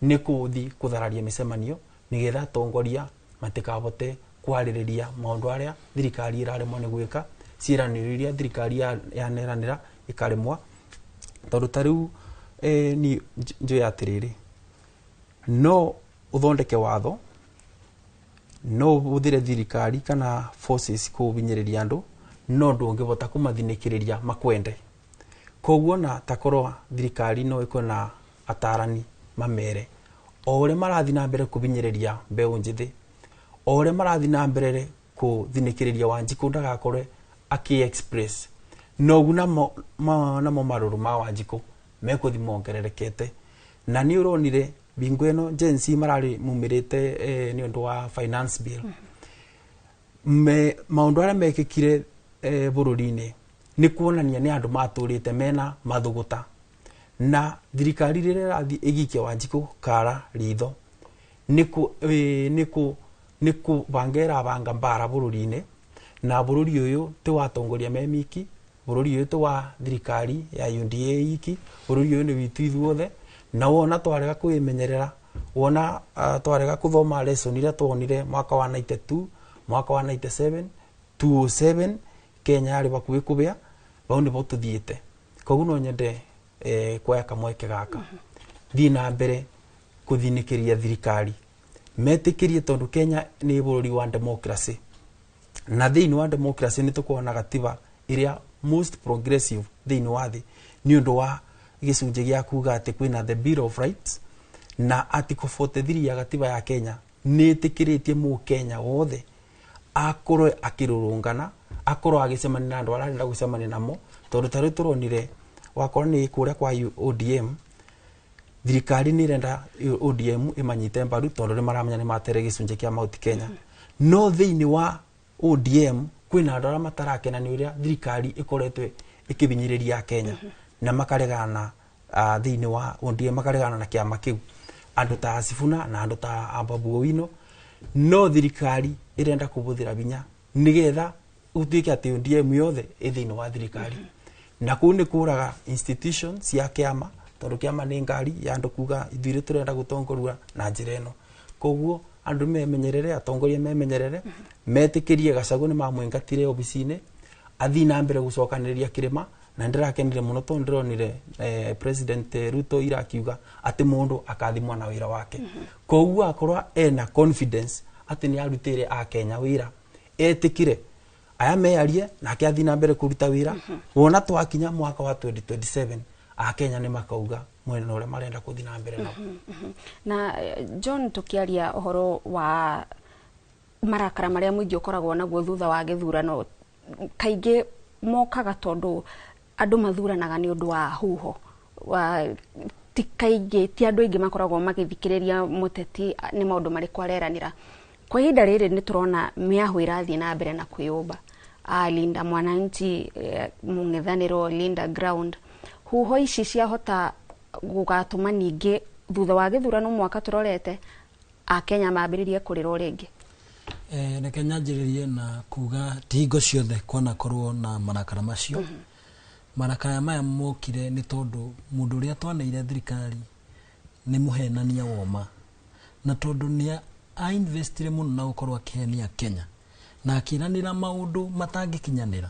nĩ kũthiĩ kũthararia mĩcemanio nĩgetha atongoria matikahote kwarĩrĩria maũndũ arĩa thirikari ĩraremwo nĩ gwĩka, ciĩranĩro iria thirikari yaneranĩra ĩkaremwo. Tondũ ta rĩu ni njũĩ atĩrĩrĩ, no ũthondeke watho, no ũhũthĩre thirikari kana forces kũhinyĩrĩria andũ, no ndũngĩhota kũmathinĩkĩrĩria makwende. Koguo na takorwo thirikari no ĩkorwo na atarani mamere o ũrĩa marathiĩ na mbere kũbinyĩrĩria mbeũ njĩthĩ, o ũrĩa marathiĩ na mbere kũthinĩkĩrĩria Wanjikũ ndagakorwe akĩ-express nogu namo namo marũrũ ma Wanjikũ mekũthi mongererekete. Na nĩ ũronire bingo ĩno Gen Z mararĩ mumĩrĩte nĩ ũndũ wa finance bill. Maũndũ arĩa mekĩkire bũrũri-inĩ nĩ kuonania nĩ andũ matũrĩte mena mathũgũta, na thirikari rĩrĩa ĩrathiĩ ĩgĩikia Wanjikũ kara ritho nĩ kũbanga ĩrabanga mbara bũrũri-inĩ. Na bũrũri ũyũ ti watongoria me miki, bũrũri ũyũ ti wa thirikari ya UDA iki, bũrũri ũyũ nĩ witũ ithuothe. Na wona twarega kwĩmenyerera, wona twarega kũthoma lesson iria tuonire mwaka wa 92, mwaka wa 97, 207, Kenya yarĩ bakuhĩ kũbĩa, bau nĩbo tũthiĩte. Koguo no nyende kuoya kamweke gaka thiĩ na mbere kũthinĩkĩria thirikari metĩkĩrie, tondũ Kenya nĩ bũrũri wa democracy, na thĩinĩ wa democracy nĩ tũkoragwo na gatiba ĩrĩa most progressive thĩinĩ wa thĩ, nĩ ũndũ wa gĩcunjĩ gĩa kuga atĩ kwĩna the Bill of Rights, na Article 43 ya gatiba ya Kenya nĩ ĩtĩkĩrĩtie mũkenya wothe akorwe akĩrũrũngana, akorwo agĩcemania na andũ arĩa arenda gũcemania namo. Tondũ ta rĩu tũronire wakorwo nĩ kũrĩa kwa ODM, thirikari nĩ ĩrenda ODM ĩmanyite mbaru tondũ nĩ maramenya nĩ matere gĩcunjĩ kĩa Mount Kenya. No thĩinĩ wa ODM kwĩna andũ arĩa matarakena nĩ ũrĩa thirikari ĩkoretwo ĩkĩbinyĩrĩria Kenya, na makaregana thĩinĩ wa ODM, makaregana na kĩama kĩu, andũ ta Sifuna na andũ ta Babu Owino. No thirikari ĩrenda kũbũthĩra binya nĩgetha gũtuĩke atĩ ODM yothe ĩ thĩinĩ wa thirikari, na kũu nĩ kũraga institution cia kĩama, tondũ kĩama nĩ ngari ya andũ kuga ithuĩ tũrenda gũtongoria na njĩra ĩno. Koguo andũ memenyerere, atongoria memenyerere, metĩkĩrie Gachagua nĩ mamũingatire obici-inĩ, athiĩ na mbere gũcokanĩrĩria kĩrĩma. Na ndĩrakenire mũno tondũ ndĩronire President Ruto ira akiuga atĩ mũndũ akathimwo na wĩra wake. Koguo akorwo ena confidence atĩ nĩ arutĩire akenya wĩra, etĩkire aya mearie nake athiĩ na mbere kũruta wĩra. Wona twakinya mwaka wa 2027, akenya nĩ makauga mwena ũrĩa marenda kũthiĩ na mbere nao. Na John, tukiaria ũhoro wa marakara marĩa mũingĩ ũkoragwo naguo thutha wa gĩthurano, kaingĩ mokaga tondũ andũ mathuranaga nĩ ũndũ wa huho wa ti kaingĩ ti andũ aingĩ makoragwo magĩthikĩrĩria mũteti nĩ maũndũ marĩkũ areranĩra. Kwa ihinda rĩrĩ nĩ tũrona mĩahũ ĩrathiĩ na mbere na kwĩyũmba, Linda Mwananchi, mũng'ethanĩro Linda Ground. Huho ici ciahota gũgatũma ningĩ thutha wa gĩthurano mwaka tũrorete akenya mambĩrĩrie kũrĩra o rĩngĩ. Reke nyanjĩrĩrie na kuga ti hingo ciothe kwanakorwo na marakara macio. Marakara maya mokire nĩ tondũ mũndũ ũrĩa twaneire thirikari nĩ mũhenania woma, na tondũ nĩ ainvestire mũno na gũkorwo akĩhenia Kenya na akĩranĩra maũndũ matangĩkinyanĩra,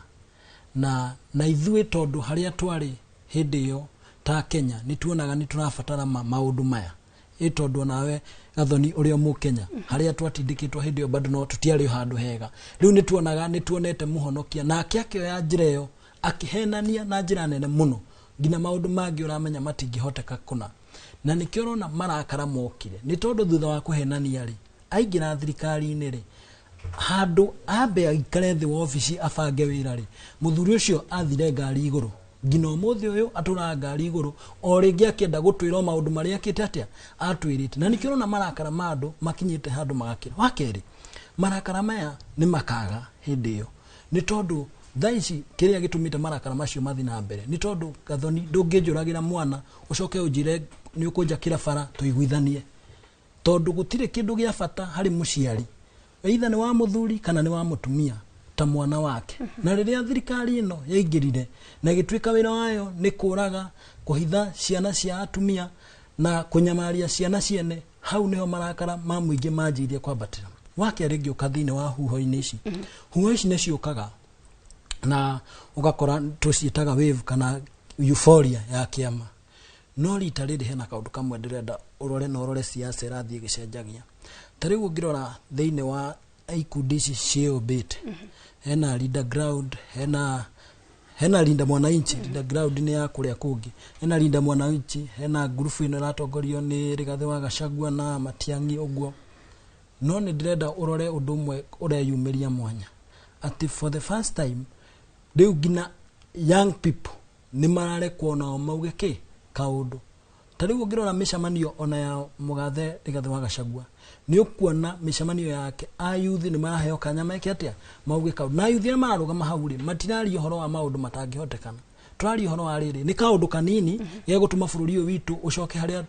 na ithuĩ tondũ harĩa twarĩ hĩndĩ ĩyo ta Kenya nĩ tuonaga nĩ tũrabatara maũndũ maya, ĩ tondũ nawe Gathoni ũrĩa mũkenya harĩa twatindĩkĩtwo hĩndĩ ĩyo bado no tũtiarĩ handũ hega. Rĩu nĩ tuonaga nĩ tuonete mũhonokia, nake akĩoya njĩra ĩyo akĩhenania na njĩra nene mũno nginya maũndũ mangĩ ũramenya matingĩhoteka kũna. Na nĩkĩo ũrona marakara mokire, nĩ tondũ thutha wa kũhenania rĩ, aingĩra thirikari-inĩ rĩ, handũ ambe aikare thĩ wa obici abange wĩra rĩ, mũthuri ũcio athire ngari igũrũ nginya ũmũthĩ ũyũ atũraga ngari igũrũ o rĩngĩ akĩenda gũtwĩra o maũndũ marĩa akĩte atĩa atwĩrĩte. Na nĩkĩo ũrona marakara ma andũ makinyĩte handũ magakĩra. Wa kerĩ, marakara maya nĩ makaga hĩndĩ ĩyo, nĩ tondũ thaa ici kĩrĩa gĩtũmĩte marakara macio mathiĩ na mbere nĩ tondũ Gathoni ndũngĩnjũragĩra mwana ũcoke ũnjĩre nĩ ũkũnjakĩra bara tũiguithanie, tondũ gũtirĩ kĩndũ gĩa bata harĩ mũciari either nĩ wa mũthuri kana nĩ wa mũtumia ta mwana wake. Na rĩrĩa thirikari ĩno yaingĩrire na ĩgĩtuĩka wĩra wayo nĩ kũraga, kũhitha ciana cia atumia na kũnyamaria ciana ciene, hau nĩho marakara ma mũingĩ manjirie kwambatĩra. Wa kerĩ, ngĩũka thĩinĩ wa huho-inĩ ici, huho ici nĩ ciũkaga na ũgakora tũciĩtaga wave kana euphoria ya kĩama. No rita rĩrĩ hena kaũndũ kamwe ndĩrenda ũrore na ũrore siasa ĩrathiĩ ĩgĩcenjagia. Ta rĩu ũngĩrora thĩinĩ wa ikundi ici ciĩyũmbĩte, hena Leader Ground, hena Hena Linda Mwananchi, Linda Ground nĩ ya kũrĩa kũngĩ. Hena Linda Mwananchi, hena ngurubu ĩno ĩratongorio nĩ Rigathĩ wa Gachagua na Matiang'i ũguo. No nĩ ndĩrenda ũrore ũndũ ũmwe ũreyumĩria mwanya, atĩ for the first time rĩu nginya young people nĩ mararekwo nao mauge kĩ kaũndũ. Ta rĩu ũngĩrora mĩcemanio ona ya mũgathe Rigathĩ wa Gachagua, nĩ ũkuona mĩcemanio yake ayuthi nĩ maraheo kanya meke atĩa, mauge kaũndũ. Na ayuthi arĩa mararũgama hau rĩ, matiraria ũhoro wa maũndũ matangĩhotekana. Tũraria ũhoro wa rĩrĩ, nĩ kaũndũ kanini gegũtũma bũrũri ũyũ witũ ũcoke harĩa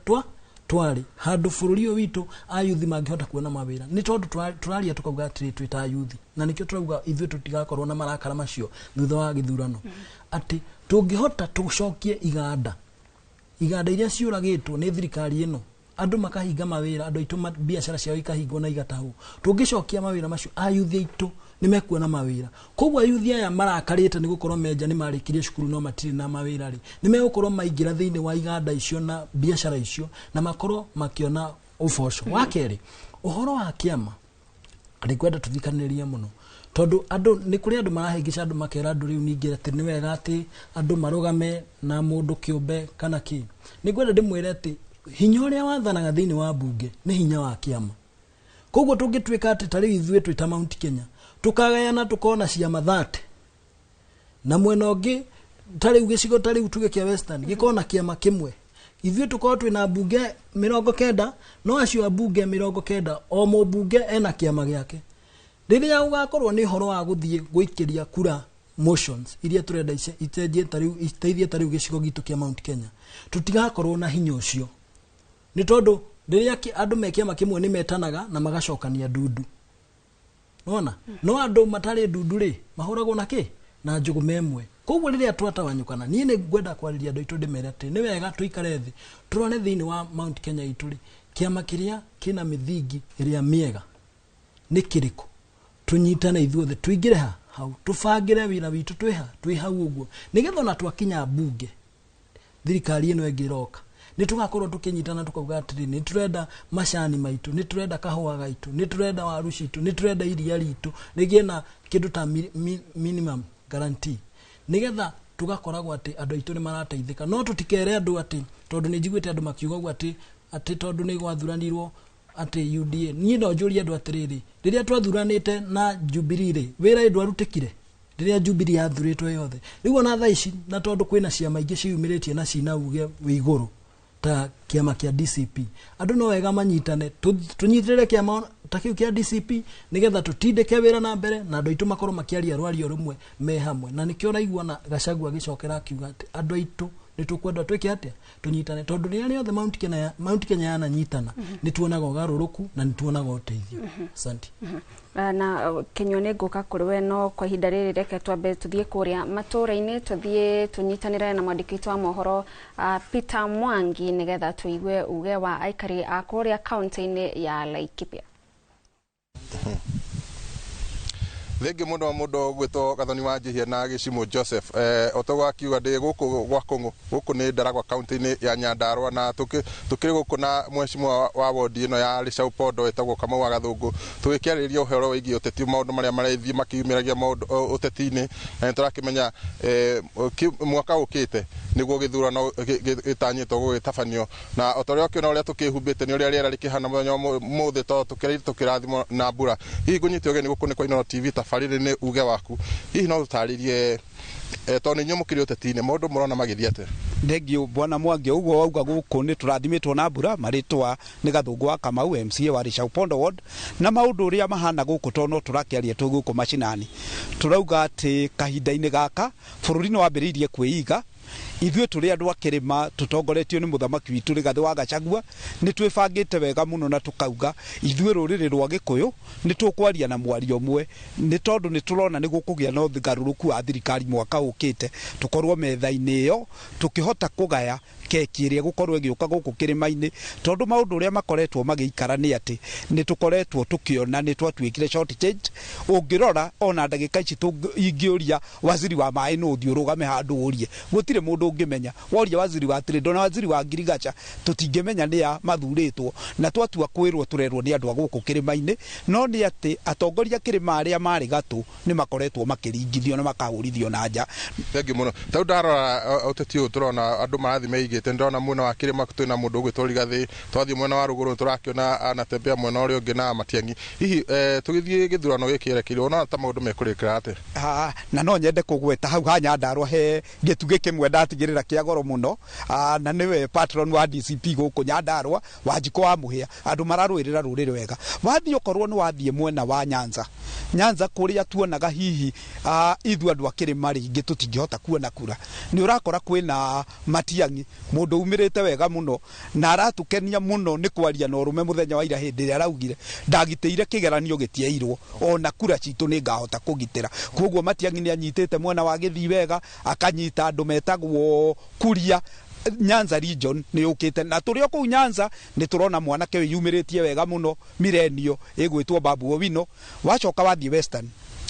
twarĩ, handũ bũrũri ũyũ witũ ayuthi mangĩhota kuona mawĩra. Nĩ tondũ tũraria tũkauga atĩrĩ, twĩ ta ayuthi, na nĩkĩo tũrauga ithuĩ tũtigakorwo na marakara macio thutha wa gĩthurano, atĩ tũngĩhota tũcokie iganda iria ciũragĩtwo nĩ thirikari ĩno, andũ makahinga mawĩra, andũ aitũ biacara ciao ikahingwo na igatahwo. Tũngĩcokia mawĩra macio, ayuthi aitũ nĩ mekuona mawĩra. Koguo ayuthi aya marakarĩte nĩ gũkorwo menja nĩ marĩkirie cukuru no matirĩ na mawĩra rĩ, nĩ megũkorwo maingĩra thĩinĩ wa iganda icio na biacara icio na makorwo makĩona ũboco. Wa kerĩ, ũhoro wa kĩama ndĩkwenda tũthikanĩrĩrie mũno, tondũ andũ nĩ kũrĩ andũ marahĩngĩca andũ makera andũ rĩu ningĩ atĩ nĩ wega atĩ andũ marũgame na mũndũ kĩũmbe kana kĩ. Nĩ ngwenda ndĩmwĩre atĩ hinya ũrĩa wathanaga thĩinĩ wa mbunge nĩ hinya wa kĩama. Koguo tũngĩtuĩka atĩ ta rĩu ithuĩ twĩ ta Mount Kenya tũkagayana tũkona ciama 30, na mwena ũngĩ ta rĩu gĩcigo ta rĩu tuge kĩa Western gĩkorwo na kĩama kĩmwe, ithuĩ tũkorwo twĩna mbunge 90, no acio a mbunge 90 o mũmbunge ena kĩama gĩake. Rĩrĩa gũgakorwo nĩ ũhoro wa gũthiĩ gũikĩria kura motions iria tũrenda itenjie ta rĩu, iteithie ta rĩu gĩcigo gitũ kĩa Mount Kenya, tũtigakorwo na hinya ũcio. Nĩ tondũ rĩrĩa andũ me kĩama kĩmwe nĩ metanaga na magacokania ndundu. Nĩwona? No andũ matarĩ ndundu rĩ, mahũragwo na kĩ? Na njũgũma ĩmwe. Koguo rĩrĩa twatawanyũkana, niĩ nĩ ngwenda kwarĩria andũ aitũ ndĩmere atĩ nĩ wega tũikare thĩ, tũrore thĩinĩ wa Mount Kenya itũ rĩ, kĩama kĩrĩa kĩna mĩthingi ĩrĩa mĩega nĩ kĩrĩkũ? Tũnyitane ithuothe, tũingĩre ha? Hau, tũbangĩre wĩra witũ twĩ ha? Twĩ hau ũguo. Nĩgetha ona twakinya mbunge, thirikari ĩno ĩngĩ ĩroka, nĩ tũgakorwo tũkĩnyitana tũkauga atĩrĩ, nĩ tũrenda macani maitũ, nĩ tũrenda kahũa gaitũ, nĩ tũrenda waru citũ, nĩ tũrenda iria ritũ rĩgĩe na kĩndũ ta minimum guarantee, nĩgetha tũgakoragwo atĩ andũ aitũ nĩ marateithĩka. No tũtikere andũ atĩ tondũ nĩ njiguĩte andũ makiuga ũguo atĩ tondũ nĩ gwathuranirwo atĩ UDA. Niĩ no njũrie andũ atĩrĩrĩ, rĩrĩa twathuranĩte na Jubilee rĩ, wĩra ndwarutĩkire rĩrĩa Jubilee yathurĩtwo yothe? Rĩu ona thaa ici, na tondũ kwĩna ciama ingĩ ciumĩrĩtie na cina uge wĩ igũrũ ta kĩama kĩa DCP, andũ no wega manyitane, tũnyitĩrĩre kĩama ta kĩu kĩa DCP nĩgetha tũtindĩke wĩra na mbere na andũ aitũ makorwo makĩaria rwario rũmwe me hamwe. Na nĩkĩo ũraigua na Gachagua agĩcokera akiuga atĩ andũ aitũ nĩ tũkwenda twĩke atĩa, tũnyitane, tondũ rĩrĩa rĩothe Mount Kenya yananyitana, nĩ tuonaga ũgarũrũku na nĩ tuonaga ũteithio. Asante. Na Kinyua, nĩ ngũka kũrĩ we, no kwa ihinda rĩrĩ reke twambe tũthiĩ kũrĩa matũũra-inĩ, tũthiĩ tũnyitanĩre na mwandĩki witũ wa mohoro Peter Mwangi nĩgetha tũigue uge wa aikari a kũrĩa kaunti-inĩ ya Laikipia. Thengi muno mundu gwitwo Gathoni wa Njihia na Gĩcimũ Joseph. Otogo akiuga ndĩ gũkũ gwa Kũng'ũ, gũkũ nĩ Ndaragwa kaunti-inĩ ya Nyandarua, na tũkĩrĩ gũkũ na mheshimiwa wa wodi ĩno ya Rĩcau Pondo ĩtagwo Kamau wa Gathũngũ, tũgĩkĩarĩrĩria ũhoro wĩgiĩ ũteti, maũndũ marĩa marethiĩ makĩyumĩragia maũndũ ũteti-inĩ, na nĩ tũrakĩmenya mwaka ũkĩte nĩguo gĩthurano gĩtanyĩtwo gũgĩtabanio, na o ta ũrĩa ũkĩona ũrĩa tũkĩhumbĩte nĩ ũrĩa rĩera rĩkĩhana mũthenya wa ũmũthĩ, tondũ tũkĩrĩ tũkĩrathimwo na mbura. Hihi ngũnyite ũgeni gũkũ nĩ kwa Inooro TV, tabarĩra nĩ uge waku, hihi no ũtarĩrie, tondũ nĩ inyuĩ mũkĩrĩ ũteti-inĩ, maũndũ mũrona magĩthiĩ atĩa? Thengio bwana Mwangi, ũguo wauga gũkũ nĩ tũrathimĩtwo na mbura. Marĩtwa nĩ Gathũngũ wa Kamau, MCA wa Rĩcau Pondo Ward, na maũndũ ũrĩa mahana gũkũ, tondũ no tũrakĩaria twĩ gũkũ macinani, tũrauga atĩ kahinda-inĩ gaka bũrũri nĩ wambĩrĩirie kwĩiga. Ithuĩ tũrĩ andũ a kĩrĩma tũtongoretio nĩ mũthamaki witũ Rigathĩ wa Gachagua, nĩ twĩbangĩte wega mũno na tũkauga ithuĩ rũrĩrĩ rwa Gĩkũyũ nĩ tũkwaria na mwario ũmwe, nĩ tondũ nĩ tũrona nĩ gũkũgĩa na ũgarũrũku wa thirikari mwaka ũkĩte, tũkorwo metha-inĩ ĩyo tũkĩhota kũgaya keki ĩrĩa ĩgũkorwo ĩgĩũka gũkũ kĩrĩma-inĩ, tondũ maũndũ ũrĩa makoretwo magĩikara nĩ atĩ nĩ tũkoretwo tũkĩona nĩ twatuĩkire short change. Ũngĩrora ona ndagĩka ici ingĩũria waziri wa maĩ nũ, ũthiĩ ũrũgame handũ ũrie, gũtirĩ mũndũ Tũngĩmenya woria waziri wa trade ona waziri wa ngirigacha, tũtingĩmenya nĩ a mathurĩtwo, na twatua kwĩrwo tũrerwo nĩ andũ a gũkũ kĩrĩma-inĩ. No nĩ atĩ atongoria kĩrĩma arĩa marĩ gatũ nĩ makoretwo makĩringithio na makahũrithio na nja. Thengiũ mũno. Tarĩu ndarora ũteti ũyũ, tũrona andũ marathiĩ meigĩte. Ndĩrona mwena wa kĩrĩma twĩna mũndũ ũgwĩtwo Rigathĩ, twathiĩ mwena wa rũgũrũ tũrakĩona anatembea mwena ũrĩa ũngĩ na Matiang'i. Hihi tũgĩthiĩ gĩthurano gĩkĩ erekeire, ũrona ta maũndũ mekũrĩkĩra atĩa? Ah, na no nyende kũgweta hau ha Nyandarua he gĩtugĩ kĩmwe ndatigĩrĩra kĩa goro mũno. Ah, na nĩwe patron wa DCP gũkũ Nyandarua, Wanjikũ wa Mũhĩa. Andũ mararũĩrĩra rũrĩrĩ wega. Wathiĩ, okorwo nĩ wathiĩ mwena wa Nyanza, Nyanza kũrĩa tuonaga hihi ithuĩ andũ a kĩrĩma rĩngĩ tũtingĩhota kuona kura, nĩ ũrakora kwĩna Matiang'i, mũndũ umĩrĩte wega mũno na aratũkenia mũno nĩ kwaria na ũrũme. Mũthenya wa ira hĩndĩ ĩrĩa araugire ndagitĩire kĩgeranio gĩtiairwo, ona kura citũ nĩ ngahota kũgitĩra. Koguo Matiang'i nĩ anyitĩte mwena wa Gĩthii wega, akanyita andũ metagwo Kuria. Nyanza region nĩ yũkĩte, na tũrĩ o kũu Nyanza nĩ tũrona mwanake wĩyumĩrĩtie wega mũno mirenio ĩgwĩtwo Babu Owino. Wacoka wathiĩ Western,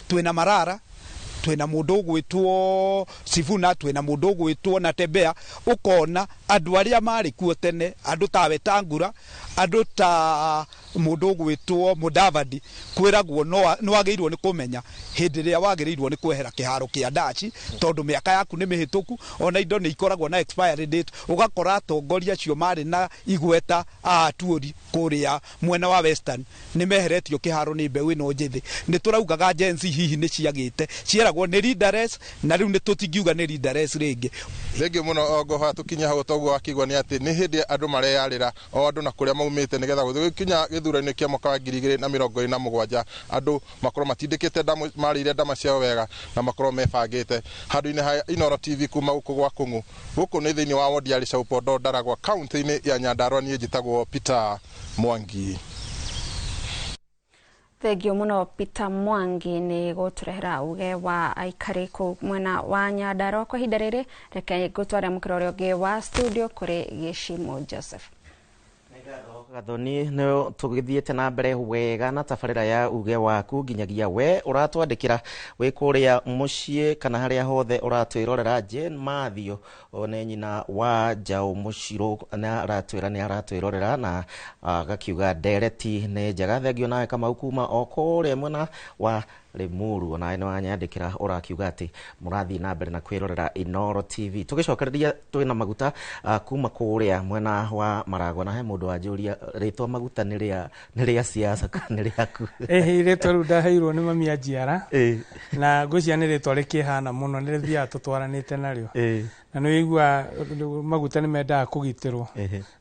twĩna Marara, twĩna mũndũ ũgwĩtwo Sifuna, twĩna mũndũ ũgwĩtwo Natembea. Ũkona andũ arĩa marĩ kuo tene, andũ ta Wetangula, andũ ta mũndũ ũgwĩtwo Mudavadi, kwĩragwo no nĩ wagĩrĩirwo nĩ kũmenya hĩndĩ ĩrĩa wagĩrĩirwo nĩ kwehera kĩharo kĩa ndaci, tondũ mĩaka yaku nĩ mĩhĩtũku, ona indo nĩ ikoragwo na expiry date. Ũgakora atongoria acio marĩ na igweta a atuũri kũrĩa mwena wa Western nĩ meheretio kĩharo nĩ mbeũ ĩno njĩthĩ. Nĩ tũraugaga Gen Z hihi nĩ ciagĩte, cieragwo nĩ leaderless, na rĩu nĩ tũtingiuga nĩ leaderless rĩngĩ. Thengiũ mũno. Ngoha tũkinye hau toguo wakigua nĩ atĩ nĩ hĩndĩ andũ mareyarĩra, o andũ na kũrĩa maumĩte, nĩgetha gũgĩkinya gĩthurano-inĩ kĩa mwaka wa 2027 andũ makorwo matindĩkĩte ndamu, marĩire ndama ciao wega na makorwo mebangĩte. Handũ-inĩ ha Inooro TV, kuma gũkũ gwa Kũng'ũ, gũkũ nĩ thĩinĩ wa wodi ya Rĩcaũ Ndaragwa, kaunti-inĩ ya Nyandarua, niĩ njĩtagwo Peter Mwangi. Thengio muno, Peter Mwangi, nĩ gũtũrehera uge wa aikari kũu mwena wa Nyandarua. Kwa ihinda rĩrĩ, reke ngũtware mũkĩra ũrĩa ũngĩ wa studio kũrĩ Gĩcimo Joseph. Gathoni, nĩ tũgĩthiĩte na mbere wega na tabarĩra ya uge waku, nginyagia we ũratwandĩkĩra wĩ kũrĩa mũciĩ kana harĩa hothe ũratwĩrorera. Jane Mathio nĩ nyina wa Njaũ Mũcirũ, na aratwĩra nĩ aratwĩrorera na agakiuga ndereti nĩ njega. Thengio nawe Kamau kuma o kũrĩa mwena wa Limuru, onawe nĩ wanyandĩkĩra ũrakiuga atĩ mũrathiĩ na mbere na kwĩrorera Inooro TV. Tũgĩcokereria, twĩna Maguta kuma kũrĩa mwena wa Maragwa, na he mũndũ wanjũria rĩtwa Maguta nĩ rĩa siasa kana nĩ rĩaku? Ĩhĩ, rĩtwa rĩu ndaheirwo nĩ mami anjiara, na ngwĩciria nĩ rĩtwa rĩkĩhana mũno, nĩ rĩthiaga tũtwaranĩte narĩo. Na nĩ wĩigua maguta nĩ mendaga kũgitĩrwo,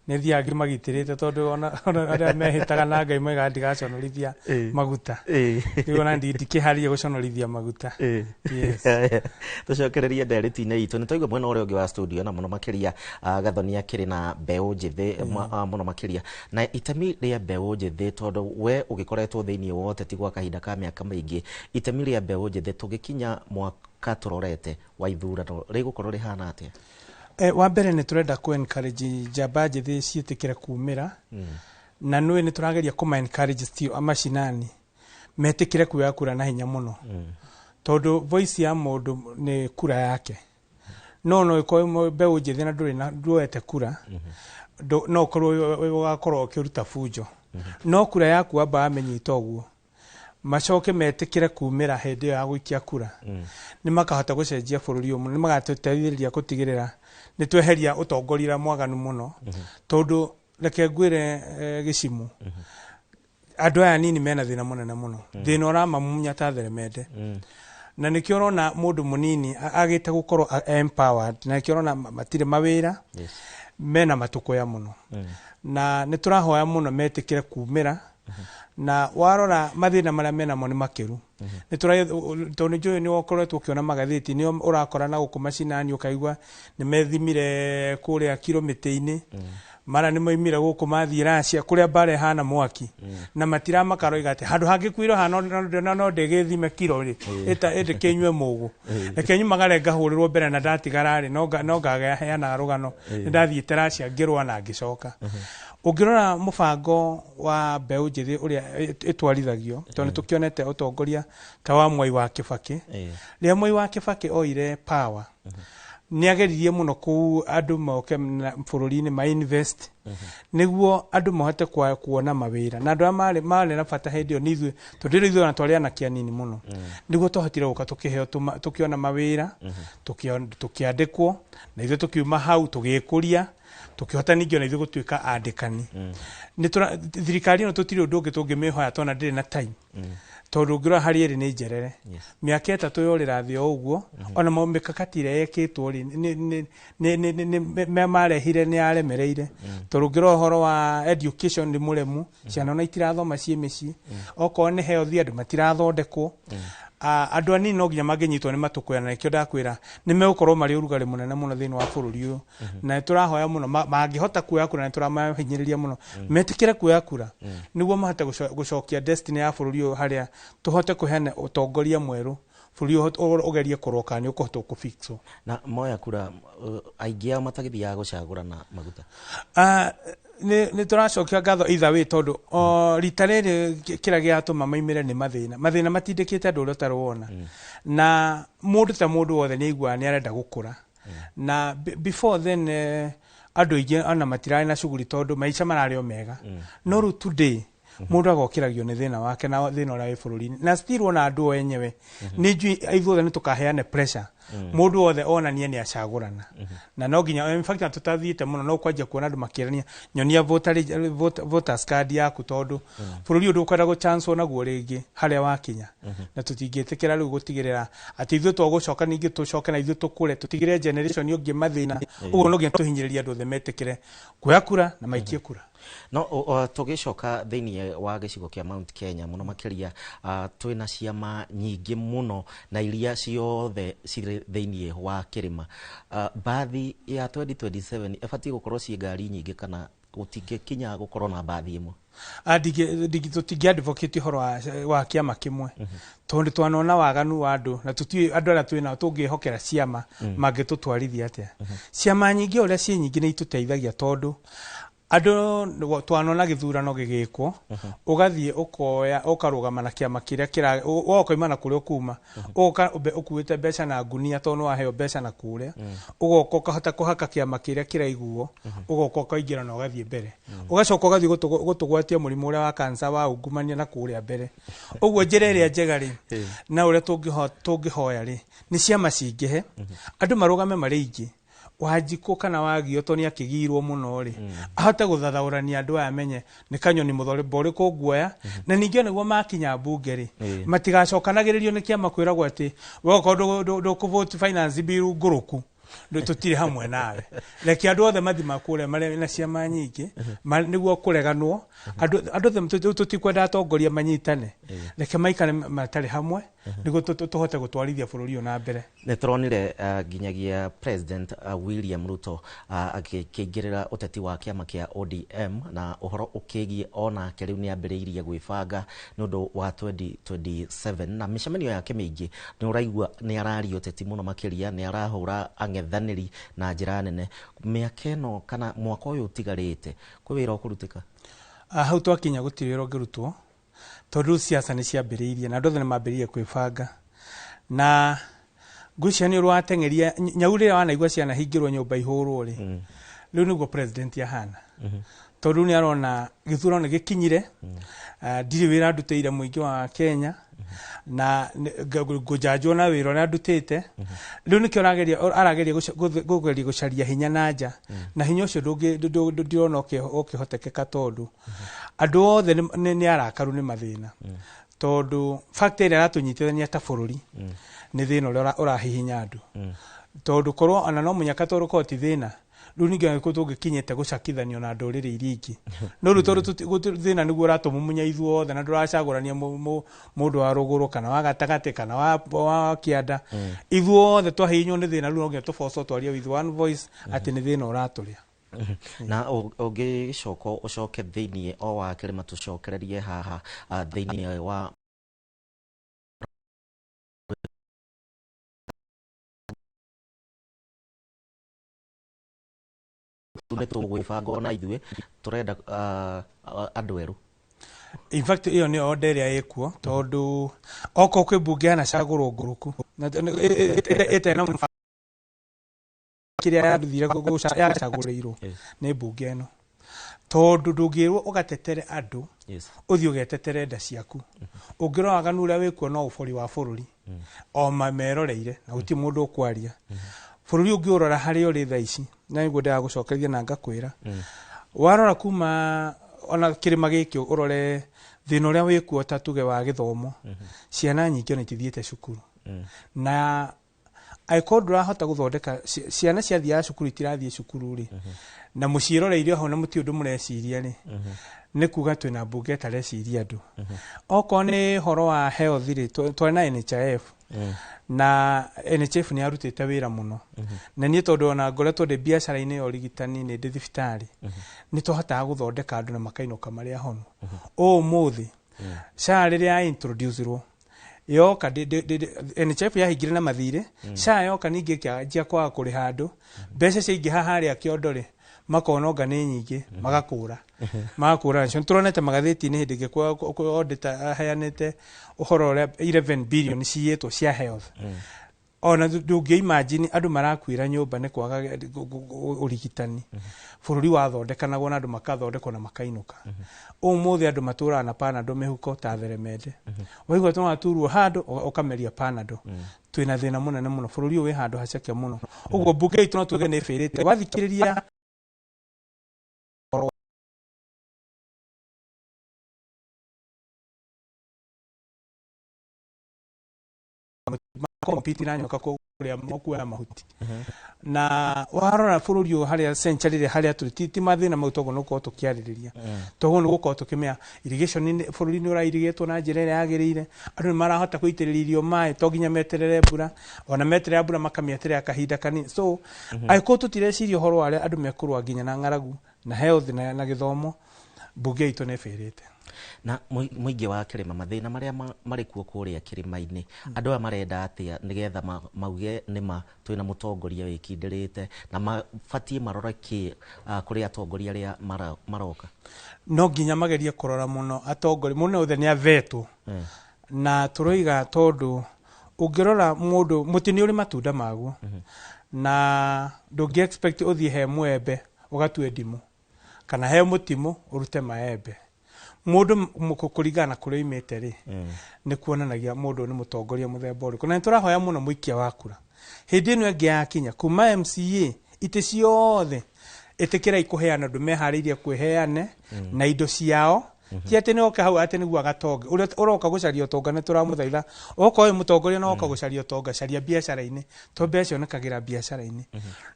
nĩ thiaga ngĩmagitĩrĩte, tondũ ona arĩa mehĩtaga na Ngai moigaga ndigaconorithia maguta. Rĩu ona ndikĩharĩria gũconorithia Maguta. Yes. Tũcokererie ndereti-inĩ itũ. Nĩ twaigua mwena ũrĩa ũngĩ wa studio, na mũno makĩria Gathoni akĩrĩ na mbeũ njĩthĩ, mũno makĩria na itemi rĩa mbeũ njĩthĩ, tondũ we ũgĩkoretwo thĩinĩ wa ũteti gwa kahinda ka mĩaka mĩingĩ. Itemi rĩa mbeũ njĩthĩ tũgĩkinya mwaka tũrorete wa ithurano rĩgũkorwo rĩhana atĩa? Wa mbere nĩ tũrenda kũ encourage njamba njĩthĩ ciĩtĩkĩre kumĩra, na nũĩ nĩ tũrageria kũma encourage still macinani metĩkĩre kuoya kura na hinya mũno, tondũ voice ya mũndũ nĩ kura yake. No ĩkorwo mbeũ njĩthĩ na ndũrĩ na nduoete kura, no ũkorwo ũgakorwo ũkĩruta bunjo, no kura yaku wamba wamĩnyita ũguo, macoke metĩkĩre kumĩra hĩndĩ ĩyo ya gũikia kura, nĩ makahota gũcenjia bũrũri ũyũ mũno. Nĩ magatũteithĩrĩria gũtigĩrĩra nĩ tweheria ũtongoria ũrĩa mwaganu mũno, tondũ reke ngwĩre, Gĩcimu, andũ aya nini mena thĩna mũnene mũno, thĩna ũramamunya ta theremende, na nĩkĩo ũrona mũndũ mũnini agĩte gũkorwo empowered, na nĩkĩo ũrona matirĩ mawĩra, mena matũkũya mũno, na nĩ tũrahoya mũno metĩkĩre kumĩra. Na warora mathĩna marĩa menamo nĩ makĩru, nĩ tondũ nĩ njũĩ nĩ ũkoretwo ũkĩona magathĩti, nĩ ũrakora na gũkũ macinani ũkaigua nĩ methimire kũrĩa kiro mĩtĩ-inĩ, mara nĩ moimire gũkũ mathiĩ Russia kũrĩa mbara ĩhana mwaki, na matiramaka roiga atĩ handũ hangĩkuirwo haha no ndĩgĩthime kiro rĩ, ĩndĩ kĩnyue mũgũ, reke nyumagare ngahũrĩrwo mbere na ndatigara rĩ, no ngaheanaga rũgano nĩ ndathiĩte Russia ngĩrũa na ngĩcoka. Ũngĩrora mũbango wa mbeũ njĩthĩ ũrĩa ĩtwarithagio, tondũ nĩ tũkĩonete ũtongoria ta wa Mwai wa Kĩbakĩ, rĩrĩa Mwai wa Kĩbakĩ oire power, Nĩ ageririe mũno kũu andũ moke bũrũri-inĩ ma invest nĩguo andũ mahote kuona mawĩra, na andũ arĩa marĩ na bata hĩndĩ ĩyo nĩ ithuĩ, tondũ rĩu ithuĩ ona twarĩ anake anini mũno, nĩguo twahotire gũka tũkĩheo tũkĩona mawĩra, tũkĩandĩkwo, na ithuĩ tũkiuma hau tũgĩkũria, tũkĩhota ningĩ ona ithuĩ gũtuĩka andĩkani. Thirikari ĩno tũtirĩ ũndũ ũngĩ tũngĩmĩhoya tona ndĩrĩ na time, tondũ ũngĩrora harĩ ĩrĩ nĩ njerere, mĩaka 3 yorĩra thĩ o ũguo. Ona mĩkakati ĩrĩa yekĩtwo rĩ, marehire nĩ yaremereire, tondũ ũngĩrora ũhoro wa education nĩ mũremu, ciana ona itirathoma ciĩ mĩciĩ. Okorwo nĩ health, andũ matirathondekwo. Andũ anini no nginya mangĩnyitwo nĩ matũkũya, na nĩkĩo ndakwĩra nĩ megũkorwo marĩ ũrugarĩ mũnene mũno thĩinĩ wa bũrũri ũyũ. Na nĩ tũrahoya mũno mangĩhota kuoya kura, nĩ tũramahinyĩrĩria mũno metĩkĩre kuoya kura nĩguo mahote gũcokia destiny ya bũrũri ũyũ, harĩa tũhote kũheana ũtongoria mwerũ, bũrũri ũyũ ũgerie kũrwo kana nĩ ũkũhota kũfixwo. Na moya kura, aingĩ ao matagĩthiaga gũcagũrana maguta? Nĩ tũracokia ngatho either way, tondũ o rita rĩrĩ kĩrĩa gĩatũma maimĩre nĩ mathĩna matindĩkĩte andũ ũrĩa ũtarĩ wona, na mũndũ ta mũndũ wothe nĩ aiguaga nĩ arenda gũkũra. Na before then, andũ aingĩ ona matirarĩ na shughuli tondũ maica mararĩ o mega, no rĩu today mũndũ agokĩragio nĩ thĩna wake na thĩna ũrĩa wĩ bũrũri-inĩ, na still ona andũ o enyewe nĩ njui ithuothe nĩ tũkaheane pressure, mũndũ wothe onanie nĩ acagũrana, na no nginya, in fact tũtathiĩte mũno, no kwanjia kuona andũ makĩrania, nyonia voters card yaku, tondũ bũrũri ũyũ ndũkwenda gũchancwo naguo rĩngĩ harĩa wakinya, na tũtingĩtĩkĩra rĩu gũtigĩrĩra atĩ ithuĩ twagũcoka ningĩ tũcoke na ithuĩ tũkũre tũtigĩre generation ũngĩ mathĩna. Ũguo no nginya tũhinyĩrĩrie andũ othe metĩkĩre kuoya kura na maikie kura. No tũgĩcoka thĩinĩ wa gĩcigo kĩa Mount Kenya mũno makĩria, twĩna ciama nyingĩ mũno na iria ciothe cirĩ thĩinĩ wa kĩrĩma. Mbathi ya 2027 ĩbatiĩ gũkorwo ciĩ ngari nyingĩ kana gũtingĩkinya gũkorwo na mbathi ĩmwe? Tũtingĩ advocate ũhoro wa kĩama kĩmwe, tondũ twanona waganu wa andũ, na tũtiũĩ andũ arĩa twĩnao tũngĩhokera ciama mangĩtũtwarithia atĩa. Ciama nyingĩ ũrĩa ciĩ nyingĩ nĩ itũteithagia, tondũ andũ twanona gĩthurano gĩgĩkwo, ũgathiĩ ũkoya ũkarũgama na kĩama kĩrĩa kĩra woka na kũrĩa ũkuma, ũgoka ũkuĩte mbeca na ngunia, tondũ nĩ waheo mbeca na kũrĩa, ũgoka ũkahota kũhaka kĩama kĩrĩa kĩraiguo, ũgoka ũkaingĩra na ũgathiĩ mbere, ũgacoka ũgathiĩ gũtũgwatia mũrimũ ũrĩa wa kansa wa ungumania na kũrĩa mbere. Ũguo njĩra ĩrĩa njega rĩ, na ũrĩa tũngĩhoya rĩ, nĩ ciama cingĩhe, andũ marũgame marĩ aingĩ. Wanjikũ kana wagio to nĩ akĩgirwo mũno rĩ, ahote gũthathaũrania andũ aya, amenye nĩ kanyoni mũthemba ũrĩkũ nguoya, na ningĩ nĩguo makinya mbunge rĩ, matigacokanagĩrĩrio nĩ kĩama kwĩragwo atĩ we okorwo ndũkũvote finance bill ngũrũku tũtirĩ hamwe nawe. Reke andũ othe mathi makũrĩa marĩ na ciama nyingĩ nĩguo kũreganwo. Andũ othe tũtikwenda atongoria manyitane, reke maikare matarĩ hamwe nĩguo tũhote gũtwarithia bũrũri ũyũ na mbere. Nĩ tũronire nginyagia President William Ruto akĩingĩrĩra ũteti wa kĩama kĩa ODM, na ũhoro ũkĩgiĩ onake rĩu nĩ ambĩrĩirie gwĩbanga nĩ ũndũ wa 2027, na mĩcemanio yake mĩingĩ nĩ ũraigua nĩ araria ũteti mũno makĩria, nĩ arahũra ang'ethanĩri na njĩra nene. Mĩaka ĩno kana mwaka ũyũ ũtigarĩte, kwĩ wĩra ũkũrutĩka? Hau twakinya gũtirĩ wĩra ũngĩrutwo, tondũ rĩu siasa nĩ ciambĩrĩirie na andũ othe nĩ mambĩrĩirie kwĩbanga, na ngwĩciria nĩ ũrĩa wateng'eria nyau rĩrĩa wanaigua ciana hingĩrwo nyũmba ihũrwo rĩ, rĩu nĩguo president ahana, tondũ nĩ arona gĩthurano nĩ gĩkinyire. Ndirĩ wĩra ndutĩire mũingĩ wa Kenya na ngũnjanjwo na wĩra ũrĩa ndutĩte. Rĩu nĩkĩo arageria kũgeria gũcaria hinya na nja, na hinya ũcio ndirona ũkĩhotekeka, tondũ andũ othe nĩ arakaru nĩ mathĩna, tondũ fact ĩrĩa ĩratũnyitithania ta bũrũri nĩ thĩna ũrĩa ũrahihinya andũ, tondũ korwo ona no mũnyaka, tondũ korwo ti thĩna rĩu ningĩ angĩkorwo tũngĩkinyĩte gũcakithanio na ndũrĩrĩ iria ingĩ, no rĩu tondũ thĩna nĩguo ũratũmumunya ithuothe, na ndũracagũrania mũndũ wa rũgũrũ kana wa gatagatĩ kana wa kĩanda, ithuothe twahihinywo nĩ thĩna. Rĩu no nginya tũbocwo twarie with one voice atĩ nĩ thĩna ũratũrĩa. Na ũngĩgĩcoka ũcoke thĩinĩ o wa kĩrĩma, tũcokererie haha thĩinĩ wa nĩ tũgwĩbanga ona ithuĩ tũrenda andũ erũ. In fact ĩyo nĩyo order ĩrĩa ĩkuo, tondũ okorwo kwĩ mbunge yanacagũrwo ngũrũku na ĩtarĩ na kĩrĩa yathire yacagũrĩirwo nĩ mbunge ĩno, tondũ ndũngĩrwo ũgatetere andũ ũthiĩ ũgetetere nda ciaku. Ũngĩrora waganu ũrĩa wĩkuo no ũbori wa bũrũri o meroreire na gũtirĩ mũndũ ũkwaria. Bũrũri ũngĩũrora harĩa ũrĩ thaa ici, na nĩguo ndĩragũcokeria na ngakwĩra, warora kuma ona kĩrĩma gĩkĩ ũrore thĩna ũrĩa wĩkuo ta tuge wa gĩthomo, ciana nyingĩ ona itithiĩte cukuru, na angĩkorwo ndũrahota gũthondeka ciana ciathiaga cukuru itirathiĩ cukuru rĩ, na mũciĩroreire hau na mũtirĩ ũndũ mũreciria rĩ, nĩ kuga twĩna mbunge ĩtareciria andũ. Okorwo nĩ ũhoro wa health rĩ, twarĩ na NHIF, na NHIF nĩ yarutĩte wĩra mũno, na niĩ tondũ ona ngoretwo ndĩ biacara-inĩ ya ũrigitani, nĩ ndĩ thibitarĩ, nĩ twahotaga gũthondeka andũ na makainũka marĩ ahonu. Ũmũthĩ SHA rĩrĩa ya introduce-irwo yoka, NHIF yahingire na mathirĩ, SHA yoka ningĩ ĩkĩanjia kwaga kũrĩha andũ mbeca ciaingĩha harĩa kĩondo rĩ, makona onga nĩ nyingĩ, magakũra magakũra nacio. Nĩtũronete magathĩti-inĩ hĩndĩ ĩngĩ kwa auditor aheanĩte ũhoro ũrĩa 11 billion ciyĩtwo cia health. Ona ndũngĩ imagine andũ marakuĩra nyũmba nĩ kwaga ũrigitani. Bũrũri wathondekanagwo na andũ makathondekwo na makainũka. Ũmũthĩ andũ matũraga na Panado mĩhuko ta theremende. Waigua tũraturwo handũ ũkameria Panado. Twĩna thĩna mũnene mũno, bũrũri ũyũ wĩ handũ haceke mũno. Ũguo mbunge itũ no tuge nĩ ĩbĩrĩte. Wathikĩrĩria compete na nyoka kũrĩa kuoya mahuti, na warora bũrũri ũyũ harĩa century rĩ, harĩa tũrĩ ti mathĩna mau toguo nĩ gũkorwo tũkĩarĩrĩria, toguo nĩ gũkorwo tũkĩmenya irrigation bũrũri nĩ ũrairigĩtwo na njĩra ĩrĩa yagĩrĩire, andũ nĩ marahota gũitĩrĩria irio maĩ, to nginya meterere mbura, ona meterera mbura makamĩeterera kahinda kanini. So angĩkorwo tũtireciria ũhoro wa arĩa andũ mekũrũa nginya na ng'aragu na health na gĩthomo, mbunge itũ nĩ ĩbĩrĩte. Na mũingĩ wa kĩrĩma, mathĩna marĩa marĩ kuo kũrĩa kĩrĩma-inĩ, andũ aya marenda atĩa nĩgetha mauge nĩma twĩna mũtongoria wĩkindĩrĩte, na mabatiĩ marore kĩ kũrĩ atongoria arĩa maroka? No nginya magerie kũrora mũno atongoria mũno othe nĩ avetwo, na tũroiga tondũ ũngĩrora mũndũ mũtĩ nĩ ũrĩ matunda maguo, na ndũngĩ expect ũthiĩ he mwembe ũgatue ndimũ, kana he mũtimũ ũrute maembe. Mũndũ kũringana na kũrĩa oimĩte rĩ, nĩ kuonanagia mũndũ nĩ mũtongoria mũthemba ũrĩkũ. Na nĩ tũrahoya mũno mũikia wa kura hĩndĩ ĩno ĩngĩ yakinya kuma MCA itĩ ciothe ĩtĩkĩrai kũheana andũ meharĩirie kwĩheane na indo ciao, ti atĩ nĩ oke hau atĩ nĩguo agatonge. Ũrĩa ũroka gũcaria ũtonga, nĩ tũramũthaitha, okorwo wĩ mũtongoria na woka gũcaria ũtonga, caria biacara-inĩ, to mbeca cionekagĩra biacara-inĩ.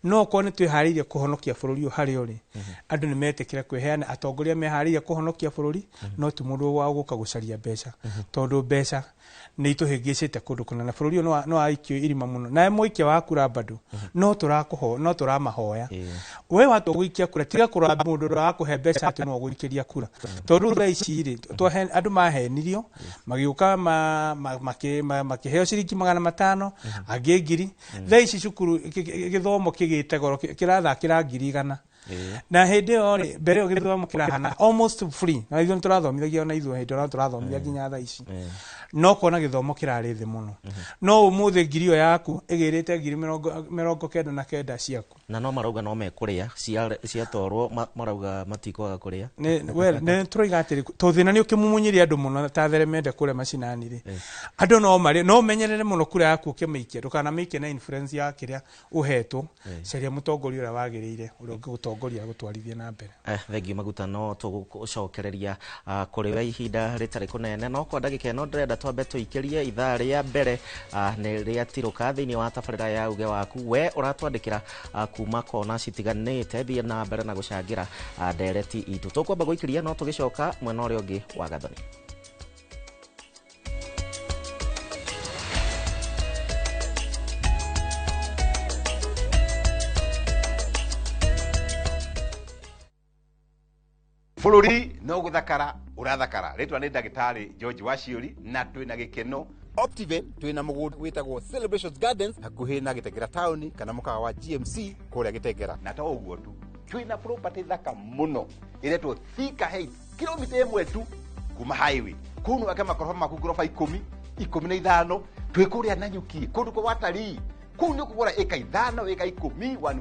No okorwo nĩ twĩharĩirie kũhonokia bũrũri ũyũ harĩa ũrĩ, andũ nĩ metĩkĩre kwĩheana, atongoria meharĩirie kũhonokia bũrũri, no ti mũndũ wa gũka gũcaria mbeca, tondũ mbeca nĩ itũhĩngĩcĩte kũndũ kũnene na bũrũri ũyũ nĩ waikio irima mũno. Nawe mũikia wa kura bado no tũrakũho, no tũramahoya, we watua gũikia kura, tiga kũrora mũndũ ũrĩa wakũhe mbeca atĩ no ũgũikĩria kura, tondũ thaa ici rĩ, andũ mahenirio magĩũka makĩheo ciringi 500, angĩ 1000. Thaa ici cukuru gĩthomo kĩgĩte goro, kĩrathakĩra 100,000, na hĩndĩ ĩyo rĩ, mbere ĩyo gĩthomo kĩrahana almost free, na ithuĩ nĩtũrathomithagia, ona ithuĩ hĩndĩ ĩyo tũrathomithia nginya thaa ici, no kuona gĩthomo kĩrarĩ thĩ mũno. No ũmũthĩ 1000 ĩyo yaku ĩgĩrĩte ngiri 99 ciaku. Na no marauga no mekũrĩa ciatwarwo, marauga matikwaga kũrĩa. Well, nĩ tũroiga atĩrĩ, tondũ thĩna nĩ ũkĩmumunyĩria andũ mũno ta theremende kũrĩa macinani rĩ, andũ no marĩ no menyerere mũno kura yaku ũkĩmĩikia, ndũkanamĩikie na influence ya kĩrĩa ũhetwo. Caria mũtongoria ũrĩa wagĩrĩire, ũrĩa ũngĩgũtongoria gũtwarithia na mbere. Thengiũ Maguta, no tũgũcokereria kũrĩ we ihinda rĩtarĩ kũnene, no kwa ndagĩka ĩno ndĩrenda twambe tũikĩrie ithaa rĩa mbere nĩ rĩatirũka thĩinĩ wa tabarĩra ya uge waku. We ũratwandĩkĩra kuma kona citiganĩte, thiĩ na mbere na gũcangĩra ndereti itũ. Tũkwamba gũikĩria, no tũgĩcoka mwena ũrĩa ũngĩ wa Gathoni. Bũrũri no gũthakara ũrathakara. Rĩtwa nĩ ndagĩtarĩ George Waciũri, na twĩna gĩkeno Optiven, twĩna mũgũnda wĩtagwo Celebrations Gardens hakuhĩ na Gĩtengera taũni kana mũkawa wa GMC kũrĩa Gĩtengera. Na to ũguo tu, twĩna property thaka mũno ĩretwo Thika Heights, kilomita 1 tu kuma highway. Kũu no wake makoroba maku ngoroba 10, 15. Twĩ kũrĩa Nanyuki, kũndũ kwa watalii. Kũu nĩ ũkũgũra ĩka 5 ĩka 10 one.